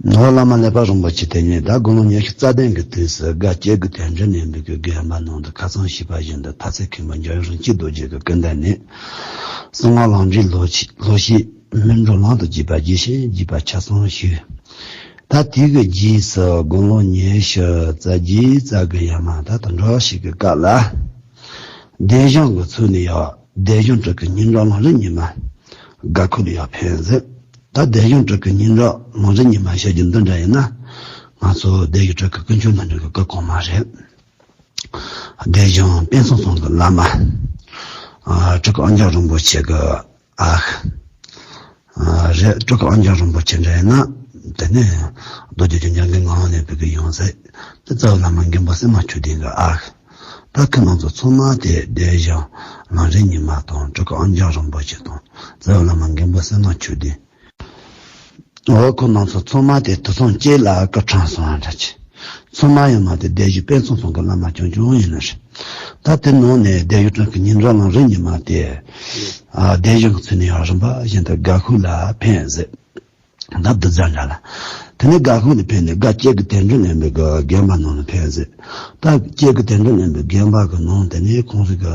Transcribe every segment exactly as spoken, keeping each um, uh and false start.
ནོར་བླ་མ་ཀླད་པ་རིན་པོ་ཆེ་དེ་ཉིད་ད་དགུང་ལོ་ཉི་ཤུ་རྩ་བདུན་གྱི་དུས་སུ་སྒ་སྐྱེ་དགུའི་དོན་འགྲུབ་གླིང་པའི་གི་དགོན་པ་ནང་དུ་ཁ་སང་ཞུས་པ་བཞིན་དུ་མཐའ་ཚད་མཁན་པོ་འཇམ་དབྱངས་རིན་ཆེན་རྡོ་རྗེ་གི་སྐུ་མདུན་ནས་གསང་སྔགས་ལམ་འབྲས་ལྷོ་ཆོས་ལྷོ་བཤད་སྨིན་གྲོལ་གླང་དུ་བགྱིས་པ་རྒྱས་ཤིང་རྒྱས་པ་ཆ་ཚང་ཞུས། ད་དེ་གི་རྗེས་སུ་དགུང་ལོ་ཉི་ཤུ་རྩ་བརྒྱད་རྩ་དགུ་ཡར་མར་ད་དུང་འགྲོ་བ་ཞིག་གི་སྐབས་ལ། སྡེ་གཞུང་གི་ཚུལ་ནས་ཡང་སྡེ་གཞུང་དྲུག་གི་སྙན་གྲགས་ལམ་རིམ་ཉི་མ་སྒ་ཁུལ་ལ་ཡང་ཕེབས་མཛད། ད་སྡེ་གཞུང་དྲུག་གི་སྙན་གྲགས་ལམ་རིམ་ཉི་མ་ཞུ་རྒྱུ་འདི་འདྲ་ཡིན་ན། ང་ཚོ་སྡེ་གཞུང་དྲུག་གི་ཀུན་མཁྱེན་རྣམ་འདྲེན་གྱི་སྐུ་གོང་མ་རེད། སྡེ་གཞུང་དཔལ་མཚོ་ཚང་གི་བླ་མ། ཨ་སྤྲུལ་སྐུ་ཨོ་རྒྱན་རིན་པོ་ཆེ་གི་ཨ་ཁུ། ཨ་རེད། སྤྲུལ་སྐུ་ཨོ་རྒྱན་རིན་པོ་ཆེ་འདྲ་ཡིན་ན། དེ་ནས་རྡོ་རྗེ་འཆང་འཇམ་མགོན་ངག་དབང་ལེགས་པའི་གི་ཡང་སྲིད། དེ་རྩ་བའི་བླ་མ་མགོན་པོ་སིལ་མ་ཆོས་སྡིངས་གི་ཨ་ཁུ། ད་ཁོང་རྣམ་ཚོ་ཚང་མ་དེ་སྡེ་གཞུང་ལམ་རིམ་ཉི་མ་དང་སྤྲུལ་སྐུ་ཨོ་རྒྱན་རིན་པོ་ཆེ་དང་རྩ་བའི་བླ་མ་མགོན་པོ་སིལ་མ་ཆོས་སྡིངས། འོ་ཁོང་རྣམ་ཚོ་ཚང་མ་དེ་དུས་མཚུངས་གཅིག་ལ་སྐུ་འཁྲུངས་སོང་བ་འདྲ་ཅིག་ཚང་མ་ཡོད་མ་དེ་སྡེ་གཞུང་དཔལ་མཚོ་ཚང་གི་བླ་མ་རྐྱང་རྐྱང་ཡིན་ནི་རེད། ད་དེ་ནང་ནས་སྡེ་གཞུང་དྲུག་གི་སྙན་གྲགས་ལམ་རིམ་ཉི་མ་དེ། ཨ་སྡེ་གཞུང་གི་ཚུལ་ནས་ཡང་རིམ་པ་བཞིན་དུ་སྒ་ཤུག་ལ་ཕེབས་མཛད། ད་བདུད་རྩ་འདྲ་ལ། དེ་ནས་སྒ་ཤུག་ལ་ཕེབས་ནས་སྒ་སྐྱེ་དགུའི་དོན་འགྲུབ་གླིང་པའི་གི་དགོན་པ་ནང་ལ་ཕེབས་མཛད། ད་སྐྱེ་དགུའི་དོན་འགྲུབ་གླིང་པའི་དགོན་པ་གི་ནང་དེ་ནས་ཁོང་ཚོ་གི་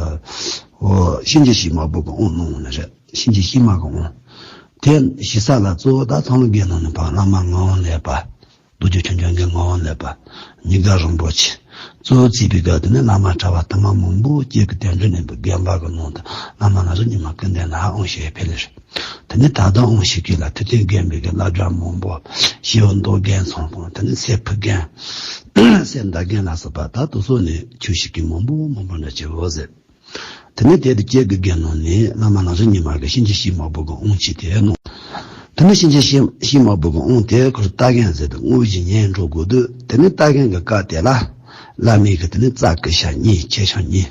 ཨོ་གཤིན་རྗེ་གཤེད་མ་བུ་གི་དབང་གནང་ནི་རེད། གཤིན་རྗེ་གཤེད་མ་གི་དབང་། དེ་ཞུ་ས་ལ་གཙོ་བོ་ད་ཚང་ལུ་དགོན་ནང་ནས་ཕར་བླ་མ་ངག་དབང་ལེགས་པ། རྡོ་རྗེ་འཆང་འཇམ་མགོན་ངག་དབང་ལེགས་པ། ཉི་དགའ་རིན་པོ་ཆེ། གཙོ་བོ་བརྩིས་པའི་སྐབས་དེ་ནས་བླ་མ་གྲྭ་པ་དུ་མ་མང་པོ་སྐྱེ་དགུའི་དོན་འགྲུབ་གླིང་པའི་དགོན་པ་གི་ནང་དུ་བླ་མ་ལམ་རིམ་ཉི་མ་སྐུ་མདུན་ལ་དབང་ཞུ་ཕེབས་ལེ་རེད། དེ་ནས་ད་ལྟ་དབང་ཞུ་མཁན་ལ་ཐུབ་བསྟན་དགོན་པའི་གི་བླ་སྦྱར་མང་པོ། ཞི་བ་མདོ་རྒན་ཚང་པོ། དེ་ནས་སེ་ཕུ་རྒན། སེ་མདའ་རྒན་ལ་སོགས་པ་ད་དེ་ཚོ་ནས་ཆོས་ཞུ་མཁན་མང་པོ་མང་པོ་འདྲ་བྱེད་འོ་ཟེར། དེ་ནས་དེ་དུ་སྐྱེ་དགུའི་དགོན་ནང་ནས་བླ་མ་ལམ་རིམ་ཉི་མ་གི་གཤིན་རྗེ་གཤེད་མ་བུ་གི་དབང་ཆེ་དེ་གནང་། དེ་ནས་གཤིན་རྗེ་གཤེད་གཤེད་མ་བུ་གི་དབང་དེ་ཁོར་ལྟ་མཁན་ཟེར་དུ་དངོས་གཞི་ཉན་འགྲོ་དགོས་དུས། དེ་ནས་ལྟ་མཁན་གི་སྐབས་དེ་ལ་བླ་མས་གི་དེ་ནས་རྩ་ཀུ་ཤ་གཉིས་ཆེ་ཆུང་གཉིས།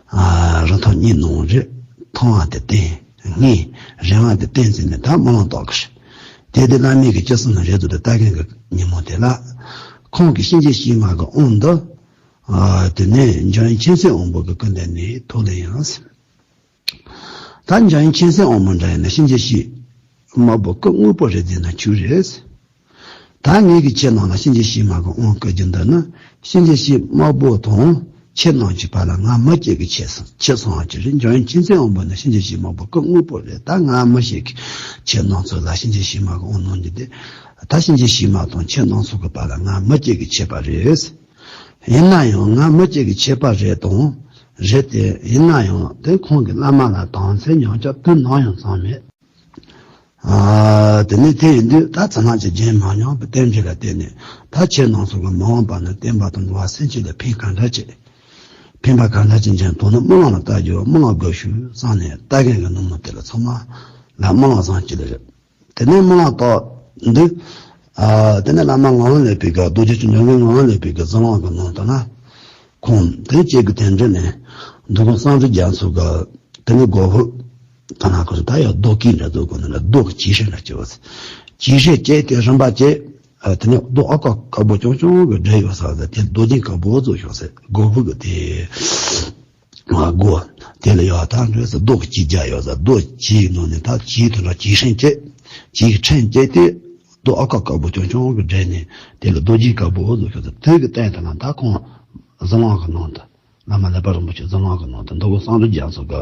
ཨ་རིན་ཐང་གཉིས་གནང་རེད། ཐང་བ་དེ་བསྟན་ངེས། རིན་བ་དེ་བསྟན་ཟེར་ནས་ད་སྨོན་ལམ་བཏབ་གི་རེད། དེ་དེ་བླ་མས་གི་ཅི་གསུང་ནི་རེད་འདུག་དེ་ལྟ་མཁན་གི་ཉིན་མོ་དེ་ལ། ཁོང་གི་གཤིན་རྗེ་གཤེད་མ་གི་དབང་འདི། ཨ་དེ་ནས་འཇམ་དབྱངས་མཁྱེན་བརྩེ་དབང་པོ་གི་སྐུ་མདུན་ནས་ཐོག་ལེ་ཡང་ཟེར། ད་འཇམ་དབྱངས་མཁྱེན་བརྩེ་དབང་པོ་འདྲ་ཡིན་ན་གཤིན་རྗེ་གཤེད་མ་བུ་སྐུ་དངོས་པོ་རེད་ཟེར་ན་ཆོག་རེད། ད་ངེད་ཀྱི་ཁྱེད་རྣམས་ལ་གཤིན་རྗེ་གཤེད་མ་གི་དབང་བསྐུར་རྒྱུ་འདི་ནི་གཤིན་རྗེ་གཤེད་མ་བུ་དང་ཁྱེད་རྣམས་ཀྱི་བར་ལ་ང་མི་གཅིག་གི་ཆེད་སོང་ཆེད་སོང་བ་ཅི་རེད། འཇམ་དབྱངས་མཁྱེན་བརྩེ་དབང་པོ་ནི་གཤིན་རྗེ་གཤེད་མ་བུ་སྐུ་དངོས་པོ་རེད། ད་ང་མི་ཞིག་གིས་ཁྱེད་རྣམ་ཚོ་ལ་གཤིན་རྗེ་གཤེད་མ་གི་དབང་གནང་རྒྱུ་དེ། ད་གཤིན་རྗེ་གཤེད་མ་དང་ཁྱེད་རྣམ་ཚོ་གི་བར་ལ་ང་མི་གཅིག་གི་ཁྱད་པར་རེད། ཡིན་ན་ཡང་ང་མི་གཅིག་གི་ཁྱད་པར་རེད་དང་། རེད་དེ་ཡིན་ན་ཡང་དེ་ཁོང་གི་བླ་མ་ལ་དམ་ཚིག་ཉམས་ཆག་དུས་ནམ་ཡང་ཙམ་མེད། ཨ་དེ་ནས་དེ་ཡིན་དུས་ད་ཚ་ནག་ཅིག་རྒྱུན་མ་མྱོང་བའི་རྟེན་འབྲེལ་ལ་བརྟེན་ནས། ད་ཁྱེད་རྣམ་ཚོ་གི་མ་འོངས་པ་ན་བསྟན་པ་དང་འགྲོ་བ་སེམས་ཅན་ལ་ཕན་ག་འདྲ་ཅིག་ཕན་པ་ག་འདྲ་ཅིག་འབྱུང་དོན་ནི་སྨོན་ལམ་ལ་བལྟ་རྒྱུ། སྨོན་ལམ་དགོས་ཞུ་བསམ་ནས་ལྟ་མཁན་གི་ནུབ་མོ་དེ་ལ་ཚང་མ་ལ་སྨོན་ལམ་བཟང་ཅིག་ལ་རེད། དེ་ནས་སྨོན་ལམ་བཏབ་འདུག་ཨ་དེ་ནས་བླ་མ་ངག་དབང་ལེགས་པའི་གི་རྡོ་རྗེ་འཆང་འཇམ་མགོན་ངག་དབང་ལེགས་པའི་གི་གཟིམ་ལམ་གི་ནང་དུ་ན། ཁོང་དེ་ནས་སྐྱེ་དགུའི་དོན་འགྲུབ་ནས་འདུལ་ཁང་གསང་སྒྲུབ་རྒྱ་མཚོ་གི་དེ་ནས་སྒོ་ཕུག་ད་ན་ཁོ་ད་ཡང་རྡོ་སྐས་འདྲ་བཟོ་དགོས་ནི་ལ་རྡོ་གི་སྐྱེད་སྲིང་འདྲ་བྱེད་པ། སྐྱེད་སྲིང་བྱས་ཏེ་རིམ་པ་བྱས། ཨ་དེ་ནས་རྡོ་ཨ་ཀ་དཀར་པོ་ཆུང་ཆུང་གི་སྒྲ་ཡོད་ས་དེ་རྡོ་རྗེ་དཀར་པོ་བཟོ་ཤོག་ཟེར། སྒོ་ཕུག་གི་དེ། ང་སྒོ། དེ་ལ་ཡང་ད་འདྲ་ཟེར་རྡོ་གི་སྐྱེད་རྒྱ་ཡོད་ཟེར། རྡོ་གི་སྐྱེད་ནང་ནས་ད་སྐྱེད་དུ་འགྲོ་སྐྱེད་སྲིང་བྱེད། སྐྱེད་ཀྱི་ཕྲེང་བཅད་དེ། རྡོ་ཨ་ཀ་དཀར་པོ་ཆུང་ཆུང་གི་སྒྲ་ནས་དེ་ལ་རྡོ་རྗེ་དཀར་པོ་བཟོ་ཤོག་ཟེར། དེ་གི་སྟེང་དུ་ན་ད་ཁོང་གཟིམ་ལམ་གི་ནང་དུ། བླ་མ་ཀླད་པ་རིན་པོ་ཆེ་གཟིམ་ལམ་གི་ནང་དུ་འདུལ་ཁང་གསང་སྒྲུབ་རྒྱ་མཚོ་གི་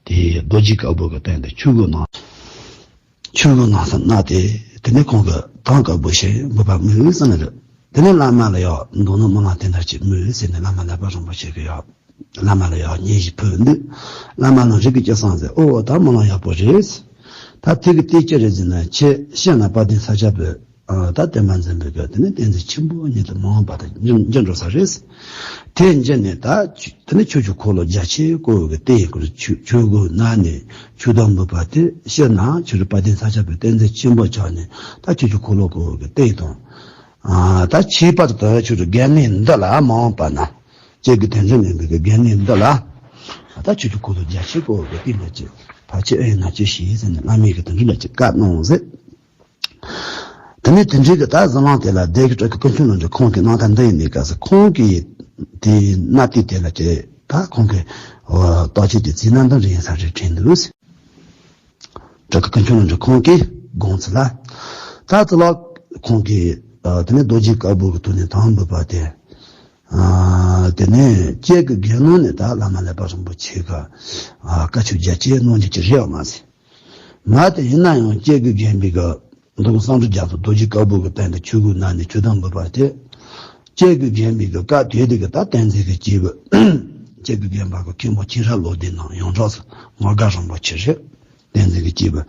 དེ་རྡོ་རྗེ་དཀར་པོ་གི་སྟེང་དུ་ཆོས་གོས་གནང་། ཆོས་གོས་གནང་ས་གནང་སྟེ། དེ་ནས་ཁོང་གིས་གདམས་དཀར་པོ་ཞིག་འབུལ་བ་མོས་གསུངས་ནི་རེད། དེ་ནས་བླ་མ་ལ་ཡང་མདོར་ན་སྨོན་ལམ་དེ་འདྲ་ཅིག་མོས་ཟེར་ནས་བླ་མ་ཀླད་པ་རིན་པོ་ཆེ་གིས་ཡང་བླ་མ་ལ་ཡང་སྙན་ཞིག་ཕུལ་འདུག་བླ་མ་ལ་རིགས་ཀྱི་སྐྱེ་སོང་ཟེར། ཨོ་ད་སྨོན་ལམ་ཡག་པོ་རེད། ད་དེ་གི་དེ་ཅི་རེད་ཟེར་ན་ཁྱེད་ཕྱི་ན་དཔལ་ལྡན་ས་སྐྱ་པའི་ཨ་ད་བསྟན་པ་འཛིན་པའི་གི་དེ་ནས་བསྟན་འཛིན་ཆེན་པོ་ཉིད་དུ་མ་འོངས་པ་དུ་འགྱུར་འགྱུར་འགྲོ་ས་རེད། དེ་འཇི་ནས་ད་ཆུ་དེ་ནས་ཆོས་ཀྱི་འཁོར་ལོ་རྒྱ་ཆེ་བསྐོར་བའི་གི་རྟེན་ཡིན་ཁུལ་ཆོས་ཆོས་གོས་གནང་ནས་ཆོས་གདམས་འབུལ་བ་དེ་ཕྱིར་ན་ཆོས་རྗེ་དཔལ་ལྡན་ས་སྐྱ་པའི་བསྟན་འཛིན་ཆེན་པོ་ཆགས་ནས་ད་ཆོས་ཀྱི་འཁོར་ལོ་བསྐོར་བའི་གི་རྟེན་དང་། ཨ་ད་ཁྱད་པར་དུ་ཆོས་ཀྱི་དགེ་འདུན་འདི་ལ་མ་འོངས་པ་ན་སྐྱེ་དགུའི་དོན་འགྲུབ་གླིང་པའི་གི་དགེ་འདུན་འདི་ལ་ད་ཆོས་ཀྱི་འཁོར་ལོ་རྒྱ་ཆེ་བསྐོར་བའི་གི་རྟེན་འདི་ཅིག་ཕལ་ཆེར་ཨེ་ཡིན་ན་ཅི་ཞིག་ཟེར་ནས་བླ་མའི་གི་དོན་འགྲུབ་ལ་ཅིག་བཀའ་གནང་ཟེར། དེ་ནས་དེ་འདྲའི་གི་ད་གཟིམ་ལམ་དེ་ལ་སྡེ་དགེ་སྤྲུལ་སྐུ་ཀུན་མཁྱེན་ལམ་འབྲས་ཁོང་གིས་གནང་ཐལ་འདི་ཡིན་ནི་ག་ཟེར། ཁོང་གིས་དེ་གནང་དུས་དེ་ལ་ཅི་ད་ཁོང་གིས་བརྟག་དཔྱད་དེ་བྱས་ན་འདི་འདྲ་ཡིན་ས་རེད་དྲན་འདུག་སྤྲུལ་སྐུ་ཀུན་མཁྱེན་ལམ་འབྲས་ཁོང་གིས་དགོངས་ཚུལ་ལ། ད་ཙི་ལོ་ ཁོང་གིས་ཨ་དེ་ནས་རྡོ་རྗེ་དཀར་པོ་གི་ཐོག་ནས་དམ་བུ་བབས་ཏེ། ཨ་དེ་ནས་ཁྱེད་ཀྱི་དགེ་སློང་ནས་ད་བླ་མ་ཀླད་པ་རིན་པོ་ཆེ་གི་ཨ་བཀའ་ཆོས་རྒྱ་ཆེ་གནང་རྒྱུ་ཅིག་རེད་ཡོད་མ་ཟེར། མ་དེ་ཡིན་ན་ཡང་ཁྱེད་ཀྱི་རྒན་པའི་གི་འདུག་གསང་སྤྲུལ་རྒྱ་མཚོ་རྡོ་རྗེ་དཀར་པོ་གི་སྟེང་དུ་ཆོས་གོས་གནང་ནས་ཆོས་དམ་བུ་བབས་ཏེ། ཁྱེད་ཀྱི་རྒན་པའི་གི་བཀའ་དེ་དེ་གི་ད་བསྟན་འཛིན་གྱི་སྐྱེས་བུ། ཁྱེད་ཀྱི་རྒན་པ་གི་མཁན་པོ་ཁྱིམ་ར་ལོ་ཟླའི་ནང་ཡོངས་གྲགས་སུ་ངོར་དགའ་རིན་པོ་ཆེ་རེད། བསྟན་འཛིན་གྱི་སྐྱེས་བུ།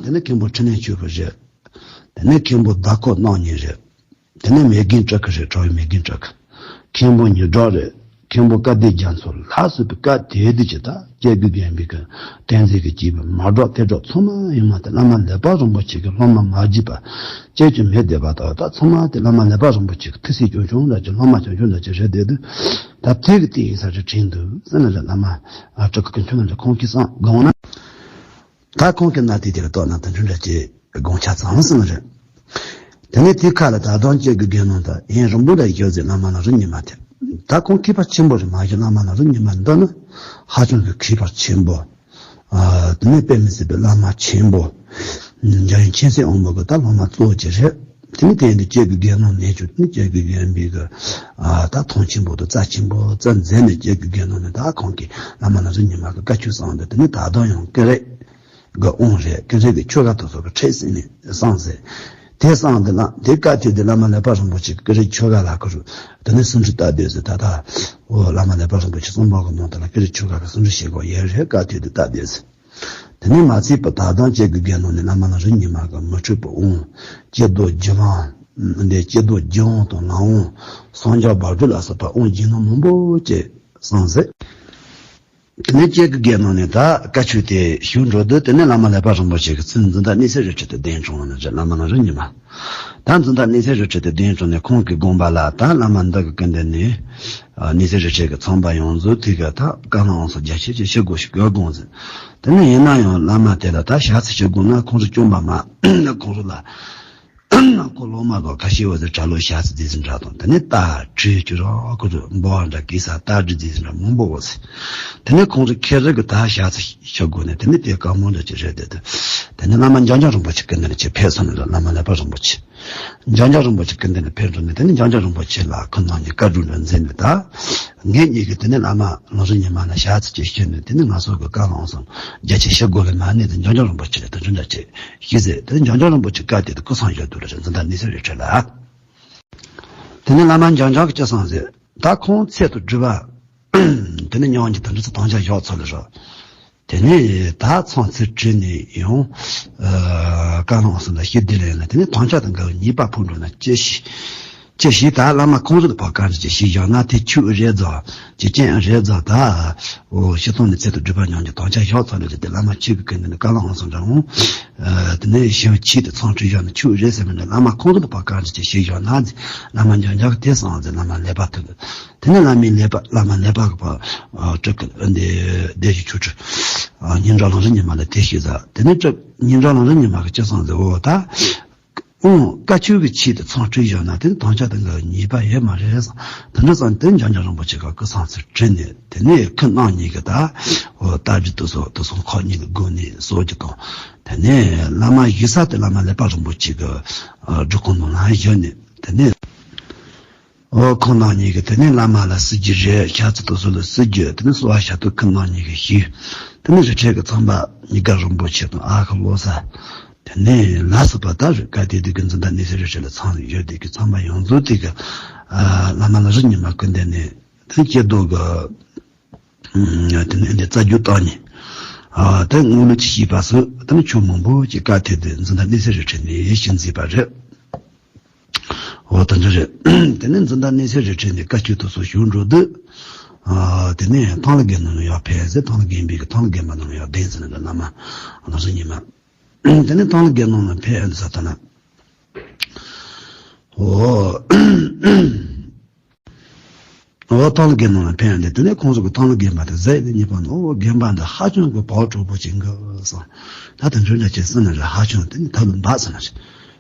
དེ་ནས་མཁན་པོ་ཕྲིན་ལས་ཆོས་པ་རེད། དེ་ནས་མཁན་པོ་ཟླ་ཁོ་རྣམ་གཉིས་རེད། དེ་ནས་མེ་རྒན་སྤྲུལ་སྐུ་རེད། གྲོགས་ཡོད་མེ་རྒན་སྤྲུལ་སྐུ། མཁན་པོ་ཉི་གྲགས་རེད། མཁན་པོ་སྐལ་ལྡན་རྒྱ་མཚོ་ལ་སོགས་པའི་བཀའ་དེ་དེ་ཅི་ད་སྐྱེ་དགུའི་རྒན་པའི་གི་བསྟན་འཛིན་གྱི་སྐྱེས་བུ་མ་གྲགས་ཏེ་གྲགས་ཚང་མ་ཡིན་མ་དེ་བླ་མ་ཀླད་པ་རིན་པོ་ཆེ་གི་སློབ་མ་མ་བརྗེད་པ་སྐྱེ་རྒྱུ་མེད་བསྡད་པ་དང་ད་ཚང་མ་དེ་བླ་མ་ཀླད་པ་རིན་པོ་ཆེ་གི་ཐུགས་སྲས་ཆུང་ཆུང་འདྲ་ཅིག་སློབ་མ་ཆུང་ཆུང་འདྲ་ཅིག་རེད་བསྡད་དུས། ད་དེ་གི་དེ་ཡིན་ས་རེད་དྲན་འདུག་ཟེར་ན་རེད། བླ་མ་ཨ་སྤྲུལ་སྐུ་ཀུན་མཁྱེན་ལ་རེད། ཁོང་གིས་བསམ་དགོངས་ན། ད་ཁོང་གི་གནའ་དུས་དེར་ལྟོས་ན་དུས་འགྲོ་འདྲ་ཅིག་དགོངས་ཆ་ཚང་སོང་རེད། དེ་ནས་དེའི་ཁ་ལ་ད་དུང་ཁྱེད་ཀྱི་དགེ་སློང་དག་ཡིན་རིང་པོ་འདྲ་ཡོད་ཟེར། བླ་མ་ལམ་རིམ་གཉིས་མ་དེ་ད་ཁོང་མཁས་པ་ཆེན་པོ་རེད། མ་གཞི་བླ་མ་ལམ་རིམ་གཉིས་མ་འདི་ནི་ཧ་ཅང་གི་མཁས་པ་ཆེན་པོ། ཨ་དེ་ནས་དཔེ་མི་སྲིད་པའི་བླ་མ་ཆེན་པོ། འཇམ་དབྱངས་མཁྱེན་བརྩེ་དབང་པོ་གི་ད་སློབ་མ་གཙོ་བོ་ཅིག་རེད། དེ་ནི་དེ་ཡིན་དུས་ཁྱེད་ཀྱི་དགེ་སློང་ནས་ཆུ་དེ་ནི་ཁྱེད་ཀྱི་དགེ་འབིག་གི་ཨ་ད་མཐོང་ཆེན་པོ་དང་རྩ་ཆེན་པོ་རྩ་འཛིན་ནས་ཁྱེད་ཀྱི་དགེ་སློང་ནས་ད་ཁོང་གིས་བླ་མ་ལམ་རིམ་གཉིས་མ་གི་བཀའ་ཆོས་གསུངས་ཏེ་དེ་ནི་ད་དུང་ཡང་ཀུན་རིག་གི་དབང་རེད། ཀུན་རིག་གི་ཆོ་ག་དེ་ཚོ་གི་ཁྲིད་ཟིན་ནས་གསུངས་ཟེར། དེ་གསུངས་དེ་ལ་དེ་བཀའ་ཐོས་དེ་བླ་མ་ཀླད་པ་རིན་པོ་ཆེ་གི་ཀུན་རིག་ཆོ་ག་ལ་ཁོ་རུ་དེ་ནི་སུམ་ཁྲི་བཏབ་སྡོད་ཟེར། ད་ད་འོ་བླ་མ་ཀླད་པ་རིན་པོ་ཆེ་གསུང་འབུམ་གི་ནང་དུ་ལ་ཀུན་རིག་ཆོ་ག་གི་སུམ་ཁྲི་བཤད་དགོས་ཡོད་རེད། བཀའ་ཐོས་དེ་བཏབ་སྡོད་ཟེར། དེ་ནས་མ་ཚད་པར་ད་དུང་ཁྱེད་ཀྱི་དགེ་སློང་ནས་བླ་མ་ལམ་རིམ་གཉིས་མ་གི་མི་འཁྲུགས་པའི་དབང་། སྐྱེ་རྡོ་རྒྱུ་དབང་། འདི་སྐྱེ་རྡོ་རྒྱུ་དབང་དང་ལམ་དབང་། སངས་རྒྱས་བར་དོ་ལ་སོགས་པ་དབང་རྒྱུ་ནོར་མང་པོ་ཅིག་གསུངས་ཟེར། དེ་ནས་ཁྱེད་ཀྱི་དགེ་སློང་ནས་ད་བཀའ་ཆོས་དེ་ཞུ་འགྲོ་དུས་དེ་ནས་བླ་མ་ཀླད་པ་རིན་པོ་ཆེ་གི་ཚུལ་འཛིན་བདག་གནས་ཚད་རི་ཁྲོད་དུ་གདན་དྲངས་ནས་བླ་མ་ལམ་རིམ་གཉིས་མ། ད་འཛིན་བདག་གནས་ཚད་རི་ཁྲོད་དུ་གདན་དྲངས་ནས་ཁོང་གི་དགོངས་པ་ལ་ད་བླ་མ་འདི་གི་སྐུ་མདུན་ནས་གནས་ཚད་རི་ཁྲོད་ཀྱི་ཚངས་པ་ཡོངས་རྫོགས་དེ་ག་ད་བཀའ་ལམ་དབང་གསུམ་རྒྱ་ཆེ་ཆེ་ཞུ་དགོས་ཞེས་བཀའ་དགོངས་ཟིན། དེ་ནས་ཡིན་ན་ཡང་བླ་མ་དེ་ལ་ད་ཞག་ཚི་ཞུ་དགོས་ན་ཁོང་ཚོ་བཅོམ་པ་མ་ཁོང་ཚོ་ལ་ཁོ་སློབ་མ་གི་ཁ་ཤས་བ་ཟེར་གྲྭ་ལོ་ཞག་ཚི་རྫས་ཟིན་འདྲ་དང་དེ་ནས་ད་བྲིས་ཀྱི་རོགས་ཁོ་ཚོ་འབོ་བ་འདྲ་གི་ས་ད་བྲིས་རྫས་ཟིན་འདྲ་མང་པོ་བ་ཟེར། དེ་ནས་ཁོང་ཚོ་ཁེ་རི་གི་ད་ཞག་ཚི་ཞུ་དགོས་ནས་དེ་ནས་དེ་བཀའ་མོལ་འདྲ་ཅིག་རེད་དེ་དེ་ནས་བླ་མ་འཇམ་དབྱངས་རིན་པོ་ཆེ་སྐུ་མདུན་ལ་ཆེ་ཕེབས་སོང་ནས་བླ་མ་ཀླད་པ་རིན་པོ་ཆེ། འཇམ་དབྱངས་རིན་པོ་ཆེ་སྐུ་མདུན་ལ་ཕེབས་འགྲོ་ནས་དེ་ནས་འཇམ་དབྱངས་རིན་པོ་ཆེ་ལ་ཁོ་རང་གཉིས་བཀའ་སྒྲུབ་འདྲ་མཛད་ནས་ད། ངེད་གཉིས་ཀྱིས་དེ་ནས་བླ་མ་ལམ་རིམ་གཉིས་མ་ལ་ཞག་ཚི་ཅིག་ཞུས་ནས་དེ་ནས་ང་ཚོ་གི་བཀའ་ལམ་གསུམ་རྒྱ་ཆེ་ཞུ་དགོས་ལ་མ་གནས་ཏེ་འཇམ་དབྱངས་རིན་པོ་ཆེ་ལ་དུ་འགྲོ་འདྲ་ཅིག་ཞུས་ཟེར། དེ་ནས་འཇམ་དབྱངས་རིན་པོ་ཆེ་བཀའ་དེ་དུ་སྐུ་སངས་ཞུ་དུ་ལ་འཛིན་བདག་གནས་ཚད་རི་ཁྲོད་ལ། དེ་ནས་བླ་མ་འཇམ་དབྱངས་ཀྱིས་ཅི་གསུངས་ཟེར། ད་ཁོང་ཚད་དུ་སྒྲུབ་པ། དེ་ནས་མྱང་གི་དུ་འགྲོ་ཚུལ་དམ་བཅའ་བཞག་ཚོ་ལ་རོ། དེ་ནས་ད་ཚང་ཚིག་བྲིས་ནས་ཡང་། ཨ་བཀའ་ལམ་གསུམ་ལ་ཞུ་བདེ་ལེན་ལ་དེ་ནས་དམ་བཅའ་དང་འགལ་བའི་ཉེས་པ་ཕོག་འགྲོ་ན་ཅི་ཞིག་ཅི་ཞིག་ད་བླ་མ་ཁོང་ཚོ་ལ་ཕར་བཀའ་འདྲི་ཅིག་ཞུས་བཞག་ན་དེ་ཆོས་རེད་ཟེར། ཅི་རྐྱེན་རེད་ཟེར་ད། འོ་ཞི་སྟོང་ནས་ཚད་དུ་སྒྲུབ་པ་མྱང་གི་དམ་བཅའ་བཞག་ཚར་ནས་ཅི་དེ་བླ་མ་ཁྱེད་ཀྱི་སྐུ་མདུན་ནས་བཀའ་ལམ་གསུམ་འདྲ་འོང་། ཨ་དེ་ནས་ཞི་བ་ཆེད་དུ་ཚང་བྲིས་བཞག་ན་ཆོས་རེད་ཟེར་མི་འདྲ། བླ་མ་ཁོང་ཚོ་ལ་ཕར་བཀའ་འདྲི་ཅིག་ཞུས་བཞག་ན་བླ་མ་འཇམ་དབྱངས་ཀྱིས་དེ་གསུངས་ཟེར། བླ་མ་ཀླད་པ་ཐུབ། དེ་ནས་བླ་མའི་ཀླད་པ་བླ་མ་ཀླད་པ་གི་བར་སྤྲུལ་སྐུ་འདི་སྡེ་བཞི་ཆོས་ཁྲི་སྙིང་ཁྲག་ལམ་རིམ་གཉིས་མ་ལ་དེ་ཞུས་ཟེར། དེ་ནས་སྤྲུལ་སྙིང་ཁྲག་ལམ་རིམ་གཉིས་མ་གི་ཅི་གསུངས་ཟེར། འོ་ད་འོང་བཀའ་ཆོས་ཀྱི་ཆེད་དུ་ཚང་བྲིས་བཞག་ན་དེ་ནི་དམ་བཅའ་དང་འགལ་བའི་ཉེས་པ་ཡོད་མ་རེད་གསུངས། དེ་འདྲ་ཙང་དེ་འཇམ་དབྱངས་རིན་པོ་ཆེ་ག་སྐུ་སངས་ཚུལ་བྲིས་ནས་དེ་ནས་ཁོང་རྣམ་གཉིས་ཀྱི་ད་འོ་རྟ་རྒྱུག་དུ་སོགས་དུ་སོང་ཁོག་གཉིས་ལ་བསྒོས་ནས་གསོལ་རྒྱུ་དང་། དེ་ནས་བླ་མ་བཞུགས་ས་དེ་བླ་མ་ཀླད་པ་རིན་པོ་ཆེ་གི་སྒྲུབ་ཁང་ནང་ལ་བཞུགས་ནས་དེ་ནས། འོ་ཁོང་རྣམ་གཉིས་ཀྱིས་དེ་ནས་བླ་མ་ལ་གསོལ་རྒྱུ་རེད། ཞག་ཚི་དུ་སོགས་ལ་གསོལ་རྒྱུ་དེ་ནས་གསོལ་བ་ཞབས་ཏོག་ཁོང་རྣམ་གཉིས་ཀྱིས་ཞུས། དེ་ནས་རི་ཁྲོད་ཀྱི་ཚངས་པ་ཉི་དགའ་རིན་པོ་ཆེ་དང་ཨ་ཁུ་བློ་གསལ། དེ་ནས་ལ་སོགས་པ་ད་རེས་བཀའ་དེ་དུས་ཀྱི་འཛིན་བདག་གནས་ཚད་རི་ཁྲོད་ལ་ཚང་ཡོད་དེ་གི་ཚངས་པ་ཡོངས་རྫོགས་དེ་གི་བླ་མ་ལམ་རིམ་གཉིས་མ་སྐུ་མདུན་ནས་དེ་ནས་སྐྱེ་རྡོ་གི་དེ་ནས་འདི་རྩ་རྒྱུད་བཏང་ནས་དེ་དངོས་ལུགས་ཀྱི་ཤེས་པ་སོགས་དེ་ནས་ཆོས་མང་པོ་ཅིག་བཀའ་དེ་དུས་འཛིན་བདག་གནས་ཚད་རི་ཁྲོད་ནས་ཞུ་མཛད་པ་རེད། འོ་དེ་འདྲ་རེད། དེ་ནས་འཛིན་བདག་གནས་ཚད་རི་ཁྲོད་ནས་བཀའ་ཆོས་དེ་ཚོ་ཞུ་འགྲོ་དུས། ཨ་དེ་ནས་ཐང་ལྷ་དགོན་ནང་ལ་ཡར་ཕེབས་ཟེར། ཐང་ལྷ་དགོན་པའི་གི་ཐང་ལྷ་དགོན་པ་ནང་ལ་ཡར་གདན་ཟེར་ནས་བླ་མ་ལམ་རིམ་གཉིས་མ། དེ་ནས་ཐང་ལྷ་དགོན་ནང་ལ་ཕེབས་ཟེར་ད་ན། འོ། འོ་ཐང་ལྷ་དགོན་ནང་ལ་ཕེབས་ཏེ་དེ་ནས་ཁོང་ཚོ་གི་ཐང་ལྷ་དགོན་པ་དེ་གཟིགས་ནས་གཉིས་པ་ནི་འོ་དགོན་པ་འདི་ཧ་ཅང་གི་བག་དྲོ་པོ་ཅིག་འགི་སོང་། ད་དེ་འདྲ་ཅིག་སེམས་ན་རེ་ཧ་ཅང་དེ་ནི་ཐབས་ལ་འབབ་སོང་ན་རེ།